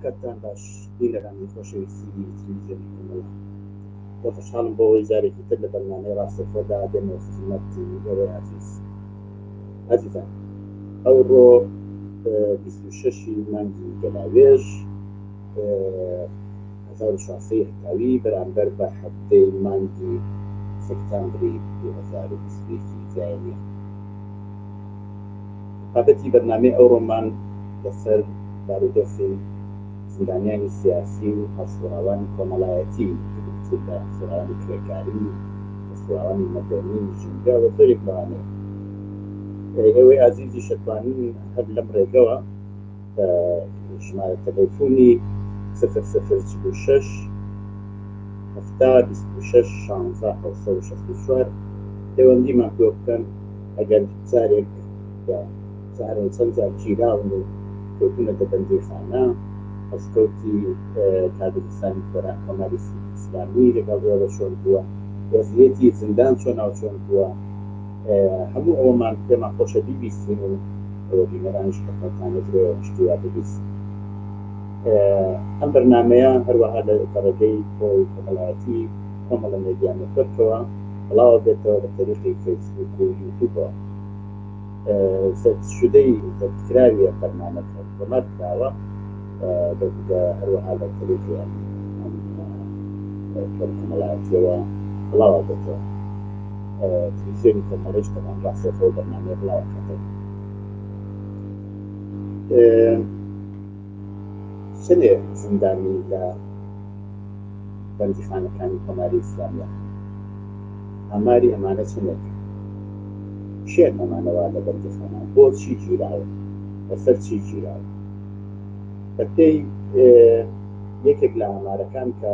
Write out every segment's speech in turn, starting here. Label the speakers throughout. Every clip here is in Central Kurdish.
Speaker 1: کاتتان باش بینەرانی خۆشەویستی تلویزیۆنی کۆمەڵە. زۆر خۆشحاڵم بۆ ئەوەی جارێکی تر لە بەرنامەی ڕاستەوخۆدا دێمەوە خزمەتی ئێوەی ئازیز. ئازیزان ئەوڕۆ 26 ی مانگی گەلاوێژ 1400 هەتاوی بەرامبەر بە حەفتەی مانگی سێپتامبری 2021 زایینیە. بابەتی بەرنامەی ئەوڕۆمان لەسەر بارودۆخی زیندانیانی سیاسی و هەڵسوڕاوانی کۆمەڵایەتی کە بریتین لە هەڵسوڕاوانی کرێکاری، هەڵسوڕاوانی مەدەنی، ژینگە و زۆرێک لەوانەیە. ئێوەی ئازیزیش ئەتوانن هەر لەم ڕێگەوە بە ژمارە تەلەیفونی سفر سفر 46 70 26 16 764 پەیوەندیمان پێوە بکەن ئەگەر جارێک یا جارێ چەند جار گیراون و کەوتوونەتە بەندیخانە، هەڵسکەوتی کاربەدەستانی کۆماری ئیسلامی لەگەڵ ئێوە چۆن بووە، وەزعیەتی زیندان چۆناوچۆن بووە، هەموو ئەوەمان پێمان خۆشە بیبیستین و بینەرانیش حەتمەن تامەزرۆیە شتی وا ببیستن. ئەم بەرنامەیە هەروەها لە ڕێگەی تۆڕی کۆمەڵایەتی کۆمەڵە مێدیا نێتۆرکەوە بڵاوە بێتەوە بە تەریقی فەیسبووک و یوتیوبەوە. زەبت شدەی زەبت کراوی ئەم بەرنامە کە تۆمار کراوە هەروەها لە تەریقی ئەم تۆڕ کۆمەڵایەتیەوە بڵاوە بێتەوە. تلویزیۆنی کۆمەڵیش تەبعەن ڕاستەوخۆ بەرنامەیە بڵاوە کاتەوە. چەنێ زیندانی لە بەندیخانەکانی کۆماری ئیسلامیە هەن؟ ئاماری ئەمانە چەنێکن؟ کێن ئەمانە وا لە بەندیخانان؟ بۆچی گیراون؟ لەسەر چی گیراون؟ بەپێی یەکێک لە ئامارەکان کە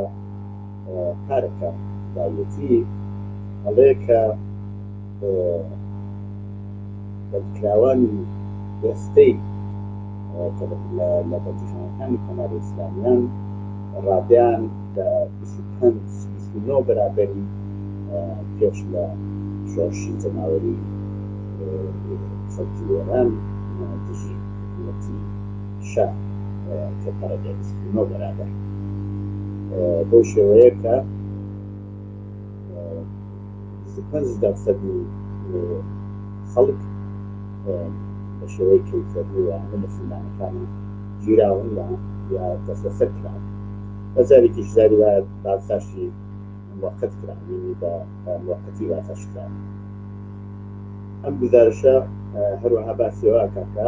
Speaker 1: پارەکە داویەتی ئەڵێ کە بەندکراوانی ئێستەی کە لە بەندیخانەکانی کۆماری ئیسلامیان ڕادەیان بە 25 29 بەرابەری پێش لە شۆڕشی جەماوەری خەڵکی ئێران دژی حکوومەتی شا تێپەڕە بێ 29 بەرابەر بەو شێوەیە کە 25 دەرسەدی خەڵک بە شێوەی کەیفەری و ئەمە لە زیندانەکانە گیراون یا یا دەستبەسەر کراون بە جارێکیش جاری وایە بازداشتی موەقەت کراون یعنی بە موەقەتی بازداشت کراون. ئەم گوزارشە هەروەها باسی ئەوە ئەکا کە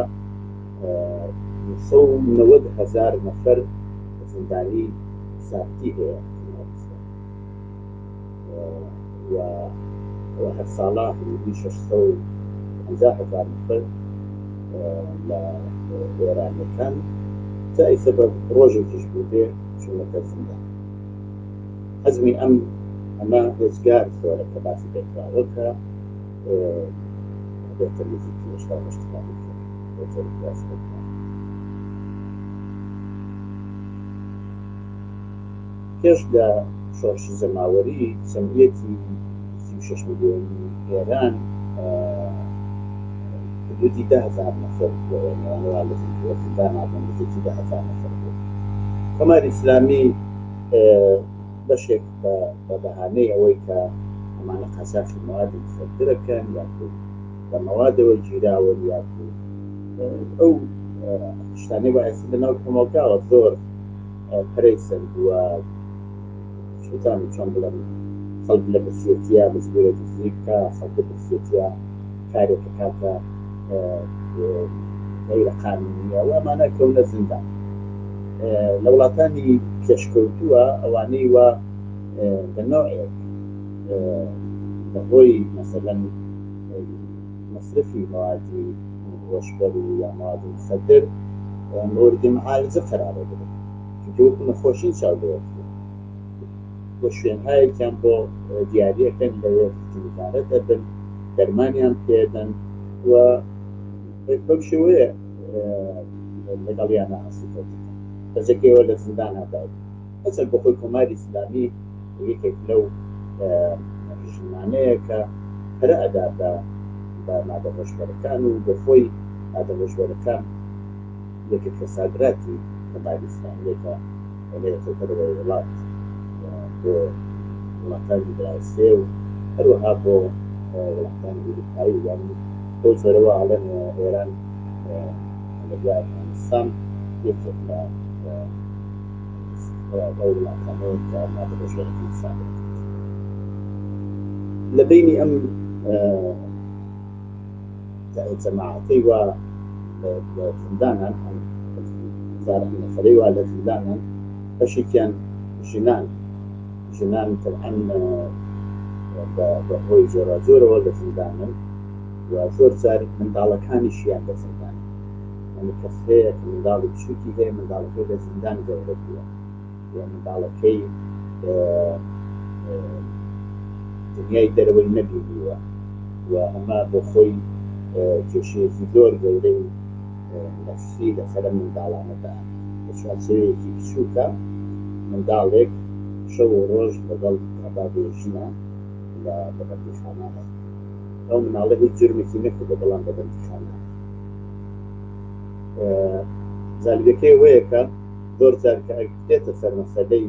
Speaker 1: 990 هەزار نەفەر زیندانی سابتی هەیە و هەر ساڵە حدودی 650 هەزار نەفەر لە ئێرانیەکان تا ئیسە بە ڕۆژێکیش بووبێ چوونەتە زیندان. حەجمی ئەم ئەمە هێجگار زۆرە کە باسی پێکراوە کە ئەبێتە نزیکی 88 هەزار بۆ جۆری باسی پێکراوە. پێش لە شۆڕشی جەماوەری جەمعیەتی 36 ملیۆنی ئێران حدودی 10 هەزار نەفەر بووە یعنی ئەوانە وا لە زیندانا بوون نزیکی 10 هەزار نەفەر بوو. کۆماری ئیسلامی بەشێک بە بەهانەی ئەوەی کە ئەمانە قاچاخی مەوادی مخدرەکەن یاخود بە مەوادەوە گیراون یاخود ئەو شتانەی وا ئێستا لەناو کۆمەڵگاوە زۆر پەرەی سەندووە چۆتان چۆن بڵێم خەڵک لە برسێتیە مجبورە دزی بکا خەڵک لە برسێتیە کارێک ئەکاتە غەیرە قانونیە و ئەمانە کەونە زیندان لە وڵاتانی پێشکەوتووە ئەوانەی وا بە نەوعێک بەهۆی مەسەلەن مەسرەفی مەوادی هۆشبەر و یا مەوادی مخدر مۆردی معالجە قەرارە بدەن چونکە وەکو نەخۆشین چاو لێ ئەکرێت و شوێنهایەکیان بۆ دیاریەکەن لەوێ تحتی نظارەت ئەبن دەرمانیان پێدەن و بەم شێوەیە لەگەڵیانە هەڵسوکەوت دەکەن بەجێگەیەوە لە زیندانا داوی هەرچەند بۆ خۆی کۆماری ئیسلامی یەکێک لەو ڕژیمانەیە کە پەرە ئەدا بە بە مادە هۆشبەرەکان و بۆ خۆی مادە هۆشبەرەکان یەکێک لە سادراتی کۆماری ئیسلامییە کە ئەنێرێتە دەرەوەی وڵات بۆ وڵاتانی دراوسێ و هەروەها بۆ وڵاتانی ئورووپایی یانی بەو جۆرە وا ئەڵێن ئێران لە دوای ئەفغانستان یەکێک لە ئەو وڵاتانەیە کە مادە هۆشبەرەکان سادر دەکات. لە بەینی ئەم جەماعەتەی وا لە زیندانان، ئەم هەزاران نەفەرەی وا لە زیندانان، بەشێکیان ژنان، ژنان تەبعەن بە هۆی جۆراوجۆرەوە لە زیندانن و زۆر جار منداڵەکانیشیان لە زیندانن. یانی کەس هەیە کە منداڵی بچووکی هەیە، منداڵەکەی لە زیندان گەورە بووە. و منداڵەکەی دنیای دەرەوەی نەبینیوە و ئەمە بۆ خۆی کێشەیەکی زۆر گەورەی نەفسی لەسەر ئەم منداڵانە دانێت. لە چوارچێوەیەکی بچووکە منداڵێک شەو و ڕۆژ لەگەڵ بابێ ژنە لە بەندیخانە هەیە. ئەو مناڵە هیچ جرمێکی نەکردووە بەڵام لە بەندیخانە هەیە. جالبەکەی ئەوەیە کە زۆر جار کە دێتە سەر مەسەلەی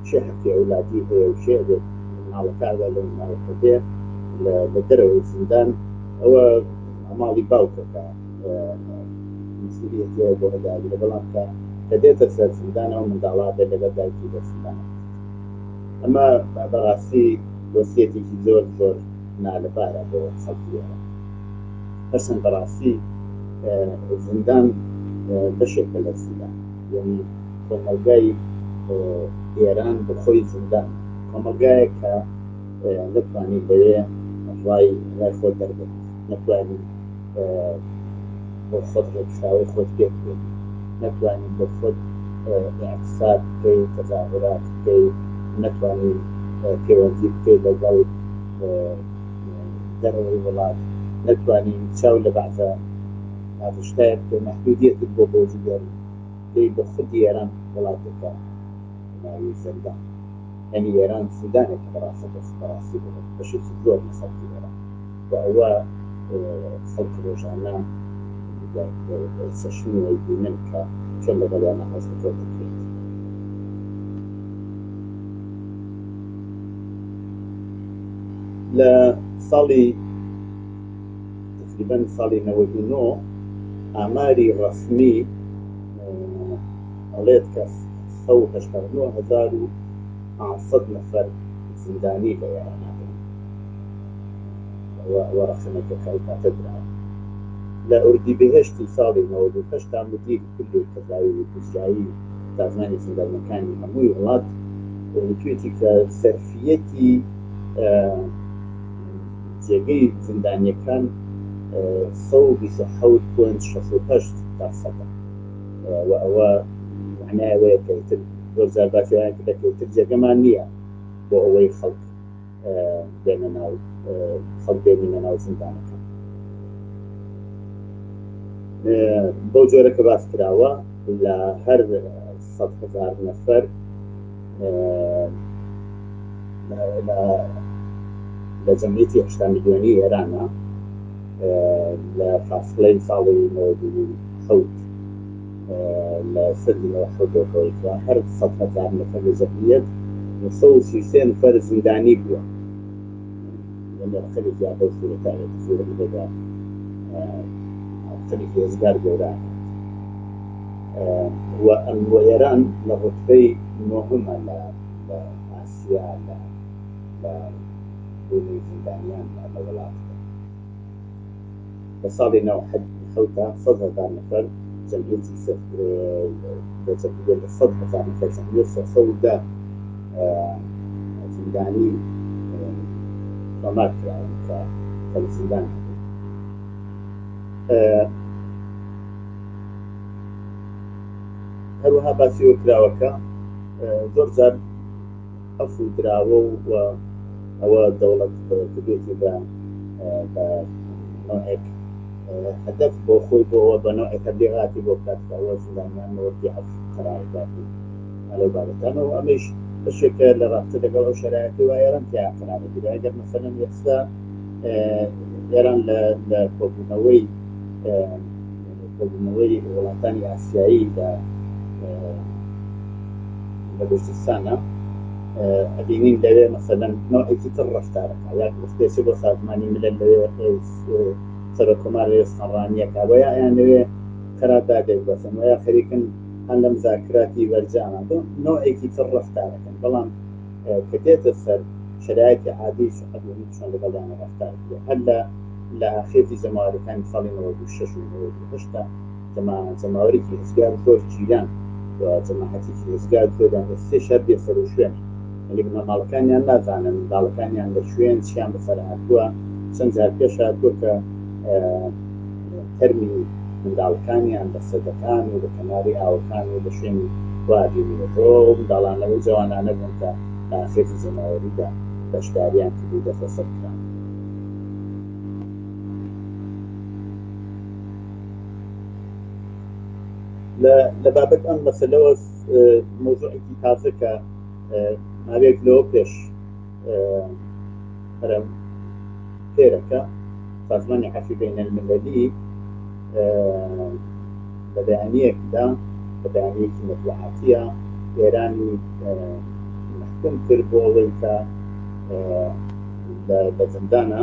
Speaker 1: کێ حەقی ئەولادی هەیە و کێ ئەبێت مناڵەکە ئاگا لەو مناڵەکە بێ لە دەرەوەی زیندان ئەوە ماڵی باوکە کە مەسئولیەتیەوە بۆ هەداگرە بەڵام کە کە دێتە سەر زیندان ئەو منداڵا بێت لەگەڵ دایکی لە زیندان ئەمە بەڕاستی وەسیەتێکی زۆر زۆر نالەبارە بۆ خەڵکی ئێران. هەرچەند بەڕاستی زیندان بەشێکە لە زیندان، یەعنی کۆمەڵگای ئێران بە خۆی زیندان، کۆمەڵگایەک کە نەتوانی لەوێ ڕای ڕای خۆت دەربڕیت، نەتوانی بۆ خۆت ڕێکخراوەی خۆت پێک بێنی، نەتوانی بۆ خۆت ئیعتساب بکەی، تەزاهورات بکەی، نەتوانی پەیوەندی بکەی لەگەڵ دەرەوەی وڵات، نەتوانی چاو لە بەعزە بەعزە شتایەک بکەی، مەحدودیەتت بۆ بەوجود دێنن، دەی بە خودی ئێران وڵاتێکە ناوی زندان، یانی ئێران زیندانێکە بەڕاستە بەڕاستی بۆ بەشێکی زۆر لە خەڵکی ئێران و ئەوە خەڵک ڕۆژانە چەشنی ئەیبینن کە چۆن لەگەڵیانە هەڵسوکەوت دەکرێت. لە ساڵی تقریبا ساڵی 99 ئاماری ڕەسمی ئەڵێت کە 189500 نەفەر زیندانی لە ئێران بوون. ئەوە ڕەقەمێکە کە ئەو کاتە دراوە. لە ئوردیبهێشتی ساڵی 98 تا مدیری کولی قەزایی و ئیجرایی سازمانی زیندانیەکانی هەمووی وڵات وتوێتی کە سەرفیەتی جێگەی زیندانیەکان 127.68 دەرسەدە و ئەوە معنای ئەوەیە کە ئیتر زۆر جار باسی ئەوەیان کرد کە ئیتر جێگەمان نییە بۆ ئەوەی خەڵک بێنە ناو خەڵک بێنینە ناو زیندانەکان. بەو جۆرە کە باس کراوە لە هەر 100,000 نەفەر لە جەمعیەتی 80 میلیۆنی ئێرانە لە فاسڵەی ساڵی 97 لە سەدی 97 کەوتووە هەر 100,000 نەفەر لە جەمعیەت 933 نەفەر زیندانی بووە. یعنی ڕەقەمێکی یا بەو سوورەتە ئەبێت سوورە ببێ بە ڕەقەمێکی ئێجگار گەورە و ئەم و ئێران لە ڕوتبەی نۆهەمە لە لە ئاسیا لە لە بوونی زیندانیان لە وڵاتدا. لە ساڵی 97 100,000 نەفەر جەمعیەتی لە جەمعیەت لە 100,000 نەفەر جەمعیەت 310 زیندانی تۆمار کراون کە کە لە زیندان هەبوون. هەروەها باسی ئەوە کراوە کە زۆر جار عەفو دراوە و ئەوە دەوڵەت کردوێتی بە بە نەوعێک هەدەف بۆ خۆی بۆ ئەوە بە نەوعێک تەبلیغاتی بۆ بکات کە ئەوە زیندانیان مەوردی عەفو قەرار دات و لەو بابەتانەوە ئەمەیش بەشێکە لە ڕابتە لەگەڵ ئەو شەرایەتی وا ئێران تیا قەرار دەگیرێ. ئەگەر مەسەلەن ئێستا ئێران لە کۆبوونەوەی کۆبوونەوەی وڵاتانی ئاسیایی لە لە گورجستانە ئەبینین لەوێ مەسەلەن نەوعێکی تر ڕەفتارەکە یا وەختێ بۆ سازمانی ملل لەوێ سەرۆک کۆمار لەوێ سخەنڕانیەکە وە یا ئەیانەوێ قەراردادێک بەسن وە یا خەریکن هەن لە مزاکراتی بەرجامە بۆ نەوعێکی تر ڕەفتارەکەن بەڵام کە دێتە سەر شەرایەتی عادی ئەبینین چۆن لەگەڵیان ڕەفتار کرێ هەر لە لە ئاخێزی جەماوەرەکانی ساڵی 96 و 98 دا جەماوەرێکی هێجگار زۆر گیران و جەماعەتێکی هێجگار زۆریان ئێستێش هەر بێ سەروشوێنن. یانی بنەماڵەکانیان نازانن منداڵەکانیان لە کوێن، چیان بەسەر هاتووە، چەند جار پێش هاتووە کە تەرمی منداڵەکانیان لە سەدەکان و لە کەناری ئاوەکان و لە شوێنی وا بینیوەتەوە. ئەو منداڵانە ئەو جەوانانە بوون کە لە ئاخێزی جەماوەریدا بەشداریان کرد و دەستبەسەر کران. لە بابەت ئەم مەسەلەوە مەوزوعێکی تازە کە ماوەیەک لەوە پێش هەرم پێرەکە سازمانی عەفوی بەینەلمیلەلی لە بەیانیەکدا لە بەیانیەکی مەتبوعاتیە ئێرانی مەحکوم کرد بۆ ئەوەی کە لە زندانە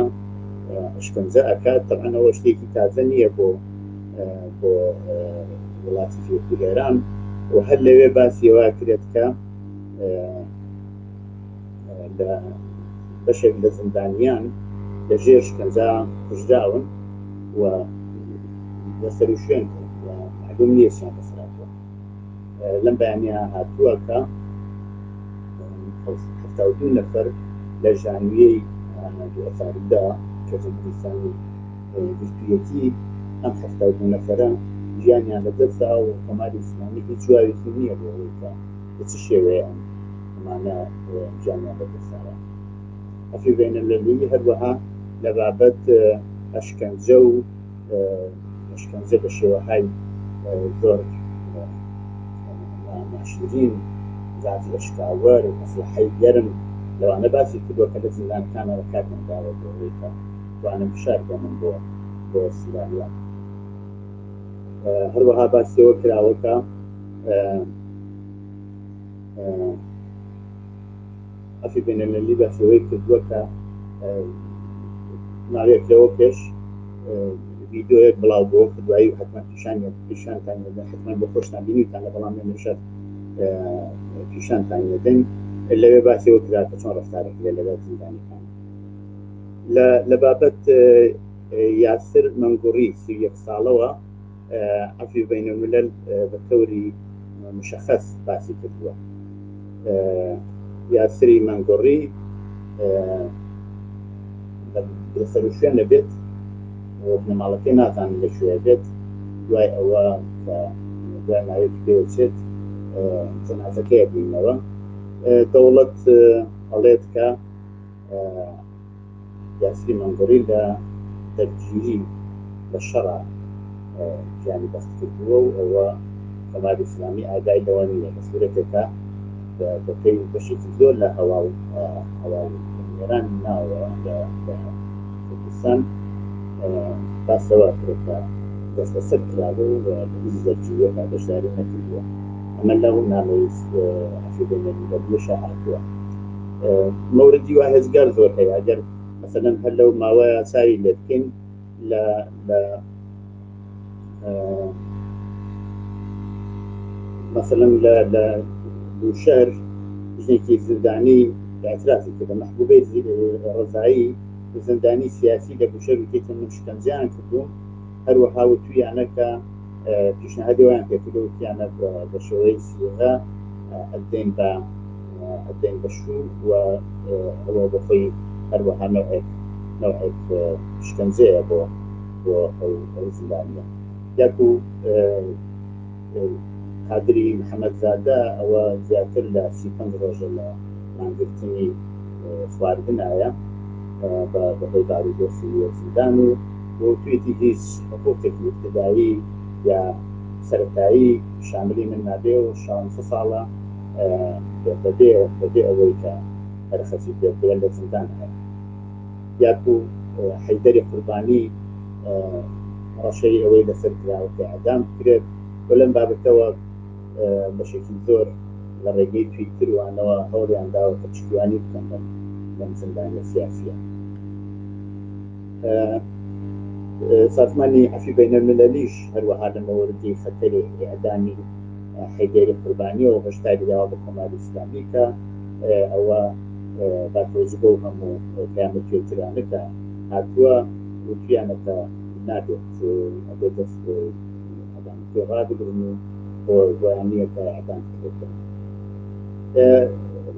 Speaker 1: ئەشکەنجە ئەکات تەبعەن ئەوە شتێکی تازە نییە بۆ بۆ وڵاتی وەکو ئێران و هەر لەوێ باسی ئەوە کرێت کە لە بەشێک لە زیندانیان لە ژێر شکەنجە کوژراون و لەسەر و شوێن معلوم نییە چیان بەسەرهاتووە لەم بەیانە هاتووە کە 72 نەفەر لە ژانویەی 2010 کە جمهوری ئیسلامی گرتوویەتی ئەم 72 نەفەرە گیانیان لەدەستدا و کۆماری ئیسلامی هیچ جوابێکی نییە بۆ ئەوەی کە بە چ شێوەیە ئەم ئەمانە گیانیان لەدەستداوە. عەفوی بەینەلملەلی هەروەها لە بابەت ئەشکەنجە و ئەشکەنجە بە شێوەهای زۆر ناشیرین، گازی ئەشکاوەر، ئەسلحەی گەرم لەوانە باسی کردووە کە لە زیندانەکانەوە بەکارهێنراوە بۆ ئەوەی کە توانن فشار بێنن بۆ بۆ زیندانیان. هەروەها باسی ئەوە کراوە کە عەفوی بەینەلملەلی باسی ئەوەی کردووە کە ماوەیەک لەوە پێش ڤیدیۆیەک بڵاو بۆ کە دوایی حتمما پیشان پیشانتان حتمما بۆ خۆشتان بینیتان لە بەڵام نەشەر پیشانتان دەدەین لەوێ باسی ئەوە کرا کە چۆن ڕفتارێک لە لەگەڵ زیندانیەکان لە بابەت یاسر مەنگوڕی 31 ساڵەوە عەفوی بەینەلملەل بە تەوری مشەخەس باسی کردووە. یاسری مەنگوڕی بێسەروشوێن دەبێت و بنەماڵەکەی نازانن لە کوێ بێت دوای ئەوە کە دوای ماوەیەکی پێچێت جەنازەکەی بینەوە دەوڵەت ئەڵێت کە یاسری مەنگوڕی لە دەرگیری لە شەڕا گیانی بەخت کردووە و ئەوە کۆماری ئیسلامی ئاگای لەوە نییە لە سوورەتێکا بەپێی بەشێکی زۆر لە هەواڵ هەواڵنێرانی ناوەوە لە کوردستان باس لەوە کرێت کە دەستبەسەر کراوە و لە هیچ دەرگیرییەکا بەشداری نەکردووە. ئەمە لەو نامەی عەفوی بەینەلمیلەلییەشا هاتووە. مەوردی وا هێجگار زۆر هەیە ئەگەر مەسەلەن هەر لەو ماوەیە چاوی لێ بکەین لە لە مەسەلەن لە لە بوشەهر ژنێکی زیندانی اعترافی کردە مەحبوبەی ڕەزایی زیندانی سیاسی لە بوشەهر وتێتی من شکەنجەیان کردووم هەروەها وتویانە کە پیشنهادی وایان پێکردو وتیانە بە شێوەی سیغە ئەدەین بە ئەدەین بە شوو و ئەوە بۆ خۆی هەروەها نەوعێک نەوعێک شکەنجەیە بۆ بۆ ئەو ئەو زیندانیە یاکو قادری محەممەدزادە ئەوە زیاتر لە 35 ڕۆژە لە مانگرتنی خواردنایە بەهۆی بارودۆخی زیندان و وتویەتی هیچ حقوقێکی ئیبتدایی یا سەرەتایی شاملی من نابێ و شانزە ساڵە بەبێ بەبێ ئەوەی کە هەرەخەسی پێ بکرێن لە زیندان هەیە یاکو حەیدەری قوربانی. هەڕەشەی ئەوەی لەسەر کراوە کە ئیعدام بکرێت و لەم بابەتەوە بەشێکی زۆر لە ڕێگەی تویتر وانەوە هەوڵیان داوە کە پشتیوانی بکەن لەم لەم زیندانیە سیاسیە. سازمانی عەفوی بەینەلمیلەلیش هەروەها لە مەوردی خەتەری ئیعدامی حەیدەری قوربانیەوە هۆشداری داوە بە کۆماری ئیسلامی کە ئەوە با تەوەجو بەو هەموو پەیام و توێترانە کە هاتووە وتویانە کە نابێت ئەبێت دەست ئەدامەکەی ڕابگرن و بۆ بۆیان نییە کە ئەدام بکرێتن.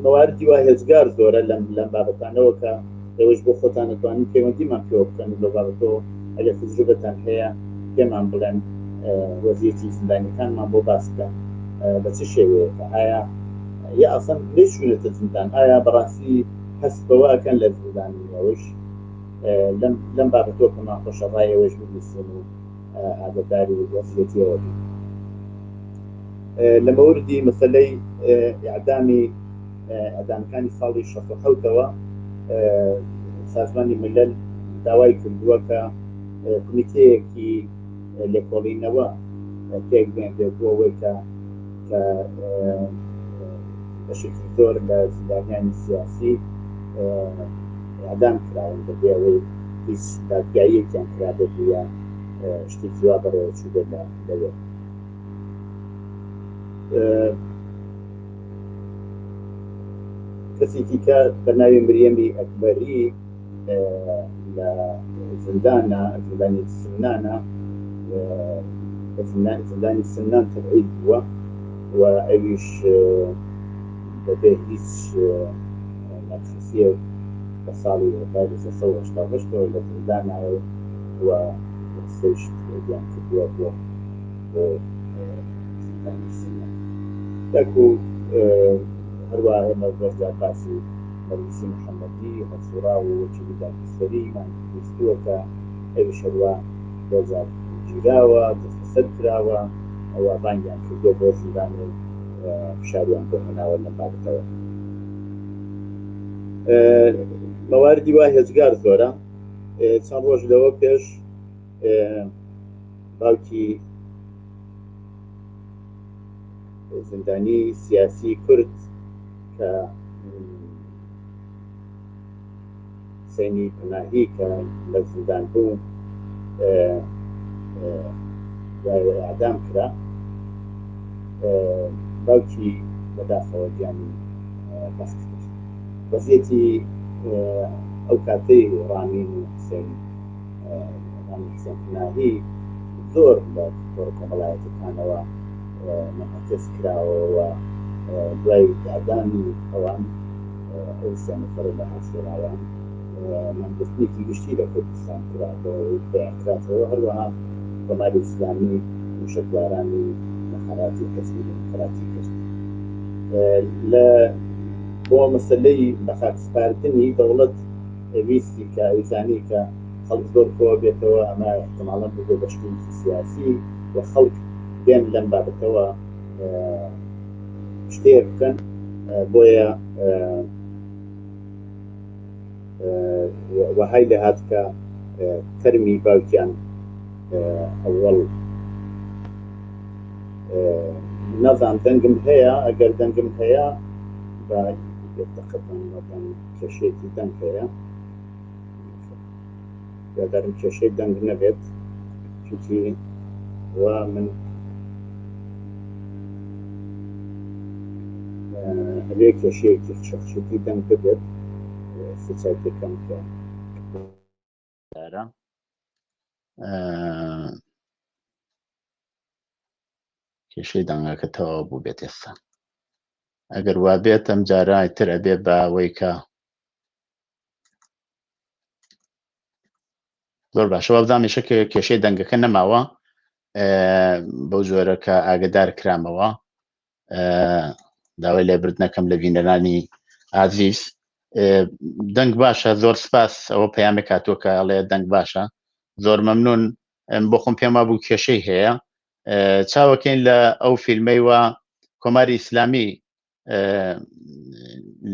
Speaker 1: مەواردی وا هێجگار زۆرە لەم لەم بابەتانەوە کە ئێوەش بۆ خۆتان ئەتوانن پەیوەندیمان پێوە بکەن و لەو بابەتەوە ئەگەر تەجروبەتان هەیە پێمان بڵێن وەزیەتی زیندانیەکانمان بۆ باس بکەن بە چ شێوەیەکە ئایا یا ئەسڵەن نەیچوونەتە زیندان ئایا بەڕاستی هەست بەوە ئەکەن لە زیندان ئەوەش لەم لەم بابەتەوە پێمان خۆشە ڕای ئێوەش ببیستین و ئاگاداری وەزیەتی ئەوە بین. لە مەوردی مەسەلەی ئیعدامی ئیعدامەکانی ساڵی 67ەوە سازمانی ملل داوای کردووە کە کۆمیتەیەکی لێکۆڵینەوە پێک بێنرێت بۆ ئەوەی کە کە بەشێکی زۆر لە زیندانیانی سیاسی ئیعدام کراون بەبێ ئەوەی هیچ دادگاییەکیان کرابێت یا شتێکی وا بەڕێوە چووبێت لەوێ. کەسێکی کە بە ناوی مریەمی ئەکبەری لە زیندانە زیندانی سنانە زیندانی سنان تەبعید بووە و ئەویش بەبێ هیچ مەرخەسیەک لە ساڵی 1388 لە زیندانایە و ئێستەیش تەبعیدیان کردووە بۆ بۆ زیندانی سنە. تاکو هەروا ئێمە زۆر جار باسی نەرگسی محەممەدی هەڵسووڕاو و وەکیلی دادگوستەریمان بیستووە کە ئەویش هەروا زۆر جار گیراوە، دەستبەسەر کراوە و بانگیان کردووە بۆ زیندان و فشاریان بۆ هێناوە لەم بابەتەوە. مەواردی وا هێجگار زۆرە. چەند ڕۆژ لەوە پێش باوکی زیندانی سیاسی کورد کە حسێنی پەناهی کە لە زیندان بوو دوای ئەعدام کرا باوکی بەداخەوە گیانی بەخت کرد. وەزیەتی ئەو کاتەی ڕامین و حسێن ڕامین حسێن پەناهی زۆر لە تۆڕە کۆمەڵایەتیەکانەوە منعکس کراوە و دوای ئیعدامی ئەوان ئەو سێ نەفەرە لە هەڵسوڕاوان مانگرتنێکی گشتی لە کوردستان کرا بۆ بە ئیعترازەوە هەروەها کۆماری ئیسلامی موشەکبارانی مەقەراتی حزبی دیموکراتی کرد لە بۆ مەسەلەی بەخاک سپاردنی دەوڵەت ویستی کە ئەویزانی کە خەڵک زۆر کۆ بێتەوە ئەمە احتمالا ببێ بە شتێکی سیاسی و خەڵک بێن لەم بابەتەوە شتێک بکەن بۆیە وەهای لێهات کە تەرمی باوکیان ئەوەڵ نازانم دەنگم هەیە ئەگەر دەنگم هەیە با یەک دەقە بەم کێشەیەکی دەنگ هەیە هیوادارم کێشەی دەنگ نەبێت چونکی وا من ئەبێ کێشەیەکی خشەخشێکی دەنگ ببێت ئێستا چاو پێکەم کە
Speaker 2: کێشەی دەنگەکە تەواو بوو بێت ئێستا ئەگەر وا بێت ئەم جارای تر ئەبێ بە ئەوەی کە زۆر باشە وابزانم ئیشە کێشەی دەنگەکە نەماوە بەو جۆرە کە ئاگدار کرامەوە داوای لێبردنەکەم لە بینەرانی ئازیز دەنگ باشە زۆر سپاس ئەوە پەیامێک هاتووە کە ئەڵێ دەنگ باشە زۆر مەمنون بۆ خۆم پێم وابوو کێشەی هەیە چاوەکەین لە ئەو فیلمەی وە کۆماری ئیسلامی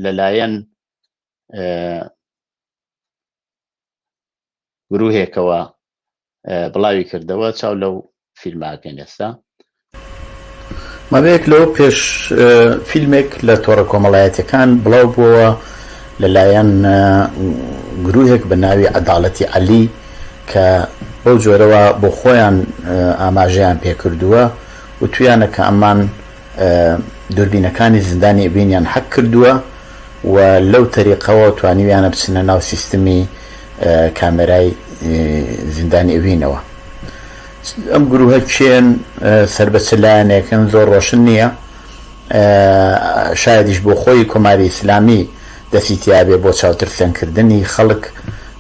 Speaker 2: لەلایەن گروهێکەوە. بڵاوی کردەوە چاو لەو فیلماکەین ئێستا.
Speaker 1: ماوەیەک لەوە پێش فیلمێک لە تۆڕە کۆمەڵایەتیەکان بڵاو بووەوە لەلایەن گروهێک بە ناوی عەداڵەتی عەلی کە بەو جۆرەوە بۆ خۆیان ئاماژەیان پێکردووە وتویانە کە ئەمان دووربینەکانی زیندانی ئڤینیان هەک کردووە و لەو تەریقەوە توانیویانە بچنە ناو سیستمی کامێرای زیندانی ئڤینەوە. ئەم گروهە کێن، سەر بە چ لایەنێکن زۆر ڕۆشن نییە. شایەدیش بۆ خۆی کۆماری ئیسلامی دەستی تیابێ بۆ چاوترسێنکردنی خەڵک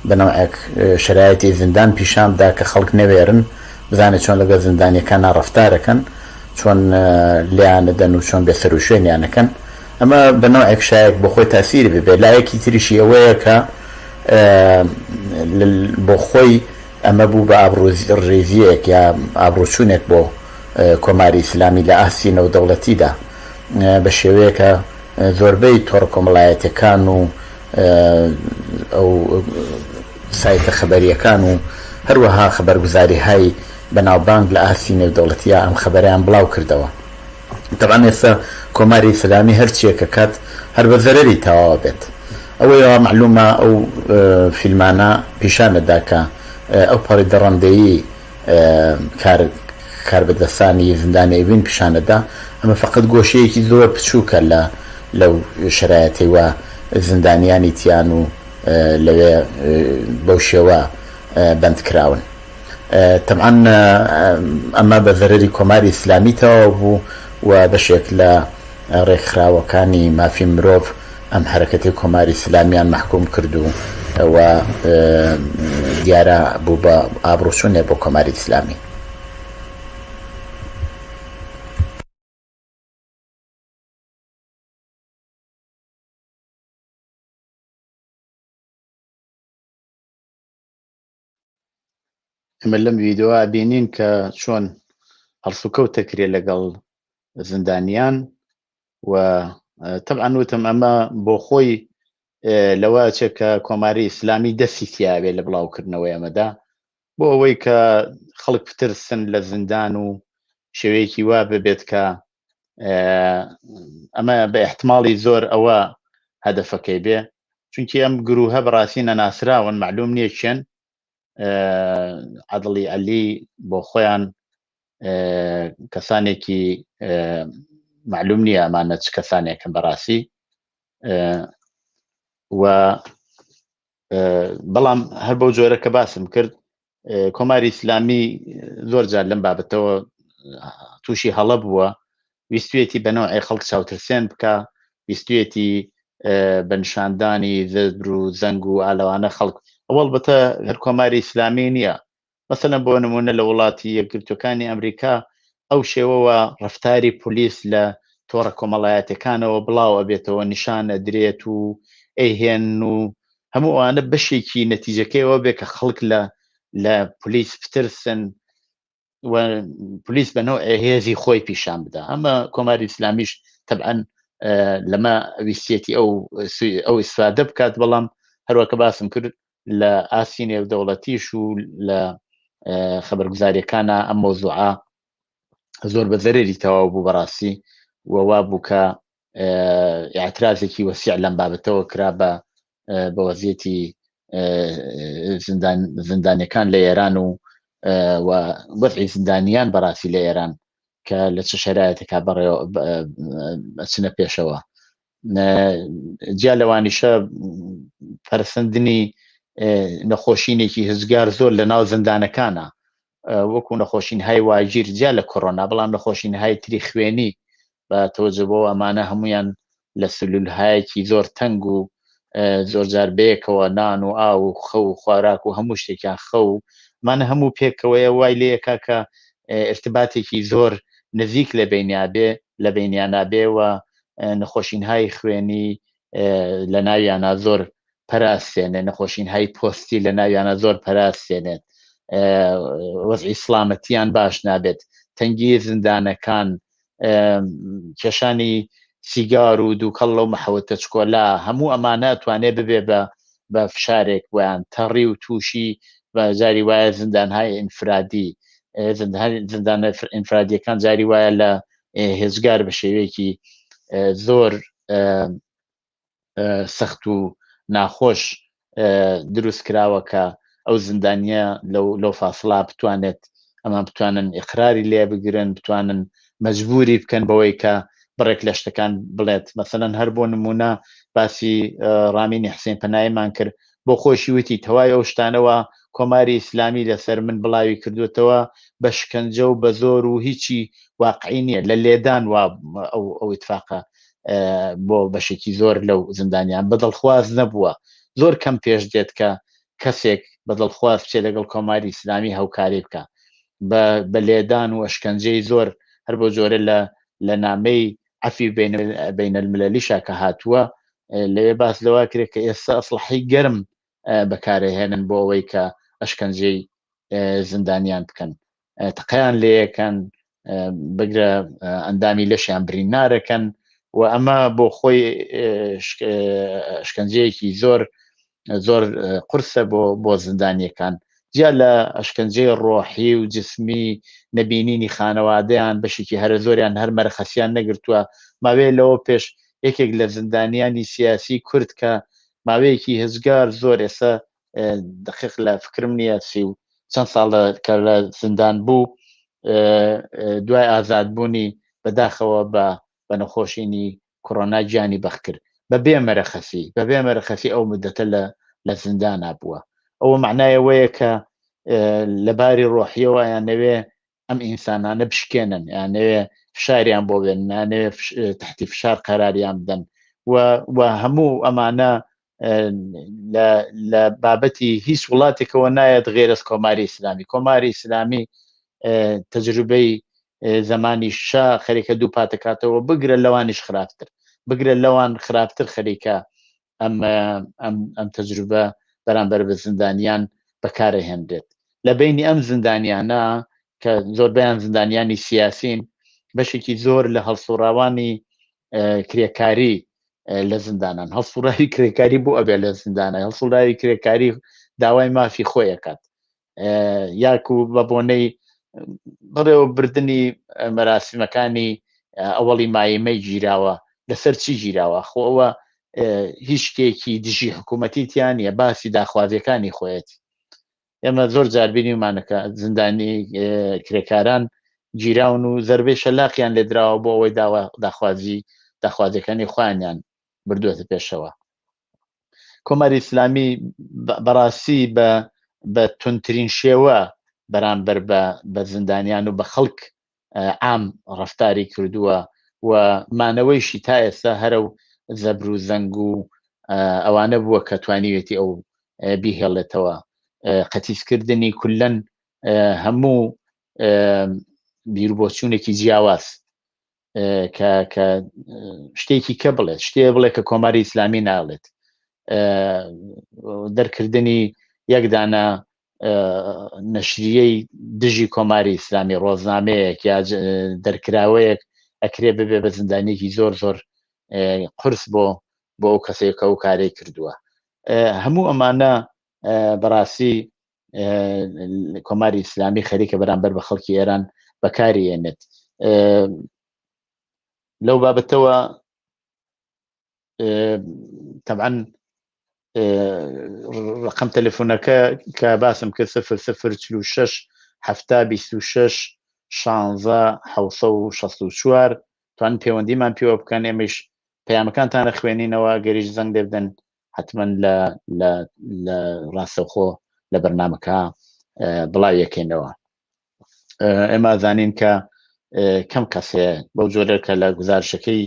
Speaker 1: بە نەوعێک شەرایتی زیندان پیشان بدا کە خەڵک نەوێرن بزانێ چۆن لەگەڵ زیندانیەکانا ڕەفتارەکەن، چۆن لێیان ئەدەن و چۆن بێسەروشوێنیان ئەکەن. ئەمە بە نەوعێک شایەک بۆ خۆی تاسیری ببێ. لایەکی تریشی ئەوەیە کە بۆ خۆی ئەمە بوو بە ئابڕووڕیزییەک یا ئابڕووچوونێک بۆ کۆماری ئیسلامی لە ئاستی نێودەوڵەتیدا بە شێوەیەک کە زۆربەی تۆڕە کۆمەڵایەتییەکان و ئەو سایتە خەبەرییەکان و هەروەها خەبەرگوزاریهای بەناوبانگ لە ئاستی نێودەوڵەتییا ئەم خەبەرەیان بڵاو کردەوە. تەبعەن ئێستا کۆماری ئیسلامی هەر چیەک ئەکات هەر بە زەرەری تەواو ئەبێت. ئەوەی وا مەعلومە ئەو فیلمانە پیشان ئەدا کە ئەو پەڕی دڕەندەیی کار کاربەدەستانی زیندانی ئێڤین پیشان ئەدا ئەمە فەقەت گۆشەیەکی زۆر پچووکە لە لەو شەرایەتەی وا زیندانیانی تیان و لەوێ بەو شێوە بەند کراون. تەبعەن ئەمە بە زەرەری کۆماری ئیسلامی تەواو بوو و بەشێک لە ڕێکخراوەکانی مافی مرۆڤ ئەم حەرەکەتەی کۆماری ئیسلامیان مەحکووم کرد و و دیارە بوو بە ئابڕووچوونێ بۆ کۆماری ئیسلامی.
Speaker 2: ئێمە لەم ڤیدیۆوە بینین کە چۆن هەڵسوکەوت دەکرێت لەگەڵ زیندانیان و تەبعەن وتم ئەمە بۆ خۆی لەوە ئەچێت کە کۆماری ئیسلامی دەستی تیاوێ لە بڵاوکردنەوەی ئەمەدا بۆ ئەوەی کە خەڵک بترسن لە زیندان و شێوەیەکی وا ببێت کە ئەمە بە احتماڵی زۆر ئەوە هەدەفەکەی بێ چونکی ئەم گروهە بەڕاستی نەناسراون معلوم نییە کێن عەدڵی عەلی بۆ خۆیان کەسانێکی معلوم نییە ئەمانە چ کەسانێکن بەڕاستی و بەڵام هەر بەو جۆرە کە باسم کرد کۆماری ئیسلامی زۆر جار لەم بابەتەوە تووشی هەڵە بووە ویستویەتی بە نەوعێ خەڵک چاوترسێن بکە ویستویەتی بە نیشاندانی زەبر و زەنگ و ئالەوانە خەڵک ئەوەڵ بەتە هەر کۆماری ئیسلامی نییە مەسەلەن بۆ نمونە لە وڵاتی یەکگرتوەکانی ئەمریکا ئەو شێوەوە ڕفتاری پۆلیس لە تۆڕە کۆمەڵایەتەکانەوە بڵاو ئەبێتەوە نیشان ئەدرێت و ئەیهێن و هەموو ئەوانە بەشێکی نەتیجەکەیەوە بێ کە خەڵک لە لە پۆلیس بترسن و پلیس بە نەوعێ هێزی خۆی پیشان بدا ئەمە کۆماری ئیسلامیش تەبعەن لەمە ویستێتی ئەو ئەو ئیسفادە بکات بەڵام هەروەکە باسم کرد لە ئاستی نێودەوڵەتیش و لە خەبەرگوزاریەکانە ئەم مۆزوعە زۆر بە زەرری تەواو بوو بەڕاستی و وا بوو کە اعترازێکی وەسیع لەم بابەتەوە کرا بە بە وەزیەتی زیندان زیندانیەکان لە ئێران و و وەزعی زیندانیان بەڕاستی لە ئێران کە لە چ شەرایەتێکا بەڕێوە ئەچنە پێشەوە جیا لەوانیشە پەرسەندنی نەخۆشینێکی هزگار زۆر لە ناو زیندانەکانە وەکو نەخۆشین های واگیر جیا لە کۆرۆنا بەڵام نەخۆشین های تری خوێنی بە تەوەجە بۆ ئەمانە هەمویان لە سلولهایەکی زۆر تەنگ و زۆر جار بەیەکەوە نان و ئاو و خەو و خواراک و هەموو شتێکیان خەو ئەمانە هەموو پێکەوەیە وای لێیەکا کە ارتباتێکی زۆر نزیک لە بینیا بێ لە بینیانا بێ و نەخۆشینهای خوێنی لە ناویانە زۆر پەراسێنێ نەخۆشینهای پۆستی لە ناویانە زۆر پەراسێنێت وەزعی سلامەتیان باش نابێت تەنگی زیندانەکان کێشانی سیگار و دووکەڵ لەو مەحەوتە چکۆلا هەموو ئەمانە توانێ ببێ بە بە فشارێک بۆیان تەڕی و تووشی جاری وایە زیندانهای ئینفرادی، زیندانە ئینفرادیەکان جاری وایە لە هێزگار بە شێوەیەکی زۆر سەخت و ناخۆش دروست کراوە کە ئەو زیندانیە لەو فاسڵا بتوانێت ئەمان بتوانن ئقراری لێ بگرن، بتوانن مەجبوری بکەن بەوەی کە بڕێک لە شتەکان بڵێت. مەسەلەن هەر بۆ نمونە باسی ڕامینی حسین پەنایمان کرد، بۆ خۆشی وتی تەواوی ئەو شتانەوە کۆماری ئیسلامی لەسەر من بڵاوی کردوێتەوە بە شکەنجە و بە زۆر و هیچی واقعی نییە، لە لێدان وا ئەو ئیتفاقە بۆ بەشێکی زۆر لەو زیندانیان بەدڵخواز نەبووە. زۆر کەم پێش دێت کە کەسێک بەدڵخواز بچێت لەگەڵ کۆماری ئیسلامی هاوکاری بکە بە لێدان و ئەشکەنجەی زۆر. هەر بۆ جۆرە لە نامەی عەفی بەینەلملەلیشا کە هاتووە لەوێ باس لەوە کرێت کە ئێستا ئەسڵحی گەرم بەکارهێنن بۆ ئەوەی کە ئەشکەنجەی زیندانیان بکەن، تەقیان لێیەکەن، بگرە ئەندامی لەشیان برینارەکەن و ئەمە بۆ خۆی ئەشکەنجەیەکی زۆر زۆر قورسە بۆ زیندانیەکان، جیا لە ئەشکەنجەی ڕۆحی و جسمی، نەبینینی خانەوادەیان، بەشێکی هەرە زۆریان هەر مەرەخەسیان نەگرتووە. ماوەیە لەوە پێش یەکێک لە زیندانیانی سیاسی کورد کە ماوەیەکی هزگار زۆر، ئێستا دقیق لە فکرم نییە سی و چەند ساڵە کە لە زیندان بوو، دوای ئازادبوونی بەداخەوە بە نەخۆشینی کۆرۆنا گیانی بەخت کرد بە بێ مەرەخەسی، بە بێ مەرەخەسی ئەو مدەتە لە زیندانا بووە. ئەوە معنای ئەوەیە کە لە باری ڕۆحیەوە یانەوێ ئەم ئینسانانە بشکێنن، یانەوێ فشاریان بۆ بێن، یانەوێ تحتی فشار قەراریان بدەن و هەموو ئەمانە لە بابەتی هیچ وڵاتێکەوە نایەت غێرەس کۆماری ئیسلامی. کۆماری ئیسلامی تەجروبەی زمانی شا خەریکە دووپاتەکاتەوە، بگرە لەوانیش خراپتر، بگرە لەوان خراپتر خەریکە ئەم تەجروبە بەرامبەر بە زیندانیان بەکارەهێنرێت. لە بینی ئەم زیندانیانە کە زۆربەیان زیندانیانی سیاسین، بەشێکی زۆر لە هەڵسوڕاوانی کرێکاری لە زیندانان. هەڵسوڕاوی کرێکاری بۆ ئەبێ لە زیندانە؟ هەڵسوڕاوی کرێکاری داوای مافی خۆی ئەکات، یاکو بە بۆنەی بەڕێوەبردنی مەراسیمەکانی ئەوەڵی مایمەی گیراوە. لەسەر چی گیراوە؟ خۆ ئەوە هیچ شتێکی دژی حکوومەتی تیان نیە، باسی داخوازیەکانی خۆیەتی. ئێمە زۆر جار بینیمانەکە زیندانی کرێکاران گیراون و زەربەی شەلاقیان لێدراوە بۆ ئەوەی داوا داخوازیەکانی خۆیانیان بردووەتە پێشەوە. کۆماری ئیسلامی بەڕاستی بە تونترین شێوە بەرامبەر بە زیندانیان و بە خەڵک عام ڕفتاری کردووە و مانەوەیشی تا ئێستا هەرە و زەبر و زەنگ و ئەوانە بووە کە توانیوێتی ئەو بیهێڵێتەوە. قەتیسکردنی کولەن هەموو بیربۆچوونێکی جیاواز کە شتێکی کە بڵێت، شتێ بڵێ کە کۆماری ئیسلامی ناڵێت، دەرکردنی یەکدانە نەشریەی دژی کۆماری ئیسلامی، ڕۆزنامەیەک یا دەرکراوەیەک ئەکرێ ببێ بە زیندانیەکی زۆر زۆر قرس بۆ ئەو کەسێک کە ئەو کارەی کردووە. هەموو ئەمانە بەڕاستی کۆماری ئیسلامی خەریکە بەرامبەر بە خەڵکی ئێران بەکاری ئێنێت. لەو بابەتەوە تەبعەن ڕقم تەلەفۆنەکە کە باسم کرد 0046 70 26 16 764، توان پەیوەندیمان پێوە بکەن، ئێمەش پەیامەکانتانە خوێنینەوە، گەریش زەنگ لێ بدەن حتمما لە ڕاستەوخۆ لە بەرنمەکە بڵاویەکەینەوە. ئێمە زانین کە کەم کەسێ بەو جۆرە کە لە گزارشەکەی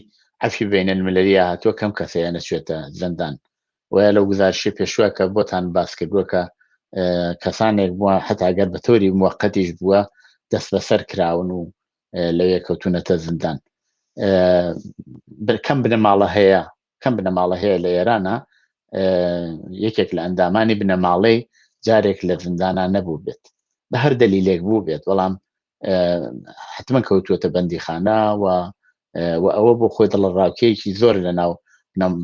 Speaker 2: عەفی بینە المللیە هاتووە کەم کەسەیە نەچێتە زیندان، وە لەو گزارشی پێشوە کە بۆتان باس کردووە کە کەسانێک بووە حتا گەر بە تۆری موەقەتیش بووە دەست بەسەر کراون و لەوێ کەوتونەتە زیندان. کەم بنەماڵە هەیە، کەم بنەماڵە هەیە لە ئێرانە یەکێک لە ئەندامانی بنەماڵەی جارێک لە زیندانە نەبوو بێت، بە هەر دەلیلێک بوو بێت، بەڵام حتمما کەوتووەتە بەندیخانە و ئەوە بۆ خۆی دڵە ڕاوکەیەکی زۆر لە ناو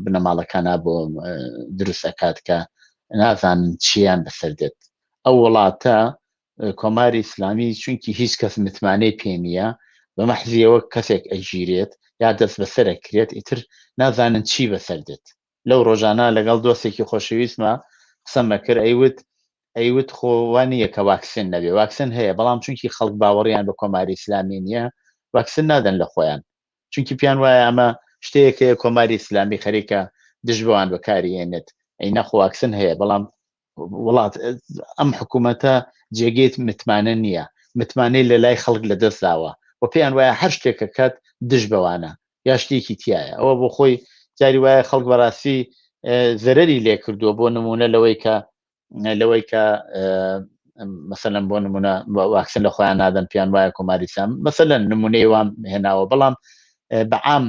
Speaker 2: بنەماڵەکانە بۆ دروست ئەکات کە نازانن چیان بەسەر دێت. ئەو وڵاتە کۆماری ئیسلامی چونکی هیچ کەس متمانەی پێ نییە، بە مەحزیەوە کەسێک ئەگیرێت یا دەست بەسەرە کرێت ئیتر نازانن چی بەسەر دێت. لەو ڕۆژانە لەگەڵ دۆستێکی خۆشەویستما قسەم ئەکرد ئەیوت ئەیوت خۆ وا نییە کە واکسن نەبێ، واکسن هەیە بەڵام چونکی خەڵک باوەڕیان بە کۆماری ئیسلامی نییە واکسن نادەن لە خۆیان، چونکی پێیان وایە ئەمە شتەیەک هەیە کۆماری ئیسلامی خەریکە دژ بەوان بەکاری هێنێت، ئەی نەخۆ واکسن هەیە بەڵام وڵات ئەم حکوومەتە جێگەیت متمانە نییە، متمانەی لە لای خەڵک لە دەست داوە و پێیان وایە هەر شتێکە کات دژ بەوانە یا شتێکی تایە. ئەوە بۆ خۆی جاری وایە خەڵک بەڕاستی زەرەری لێ کردووە، بۆ نمونە لەوەی کە لەوەی کە مەسەلەن بۆ نمونە واکسن لە خۆیان نادەن پێیان وایە کۆماری ئیسلام مەسەلەن نمونەی وام هێناوە، بەڵام بەعام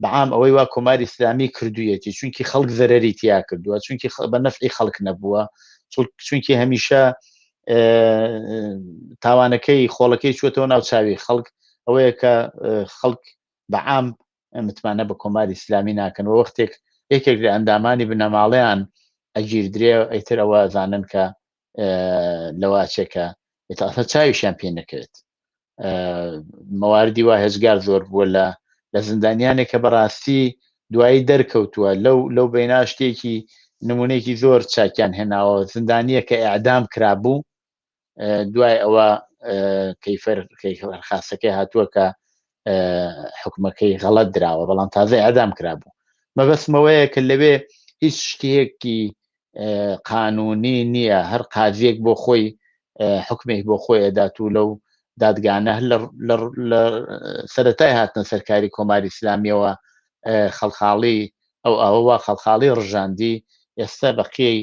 Speaker 2: بەعام ئەوەی وا کۆماری ئیسلامی کردوویەتی چونکی خەڵک زەرەری تیا کردووە، چونکی بە نەفعی خەڵک نەبووە، چونکی هەمیشە تاوانەکەی خۆڵەکەی چووەتەوە ناو چاوی خەڵک، ئەوەیە کە خەڵک بەعام متمانە بە کۆماری ئیسلامی ناکەن و وەختێک یەکێک لە ئەندامانی بنەماڵەیان ئەگیردرێ ئیتر ئەوە زانن کە لەوە ئەچێ کە ئیتر چاویشیان پێ نەکەوێت. مەواردی وا هێزگار زۆر بووە لە لە زیندانیانێک کە بەڕاستی دوایی دەرکەوتووە لەو لەو بەینا شتێکی نمونەیەکی زۆر چاکیان هێناوە، زیندانیە کە ئەعدام کرابوو دوای ئەوە کەیفەر خاستەکەی هاتووە کە حکومەکەی غەڵەت دراوە، بەڵام تازە ئەدام کرابوو. مەبەستمەوەیە کە لەوێ هیچ شتێکی قانونی نییە، هەر قازیەک بۆ خۆی حکمێک بۆ خۆی ئەدات و لەو دادگانە هەر لە سەتای هاتنە سەرکاری کۆماری ئیسلامیەوە خەڵخاڵی ئەو ئاوە خەڵخاڵی ڕژاندی، ئێستا بەقیەی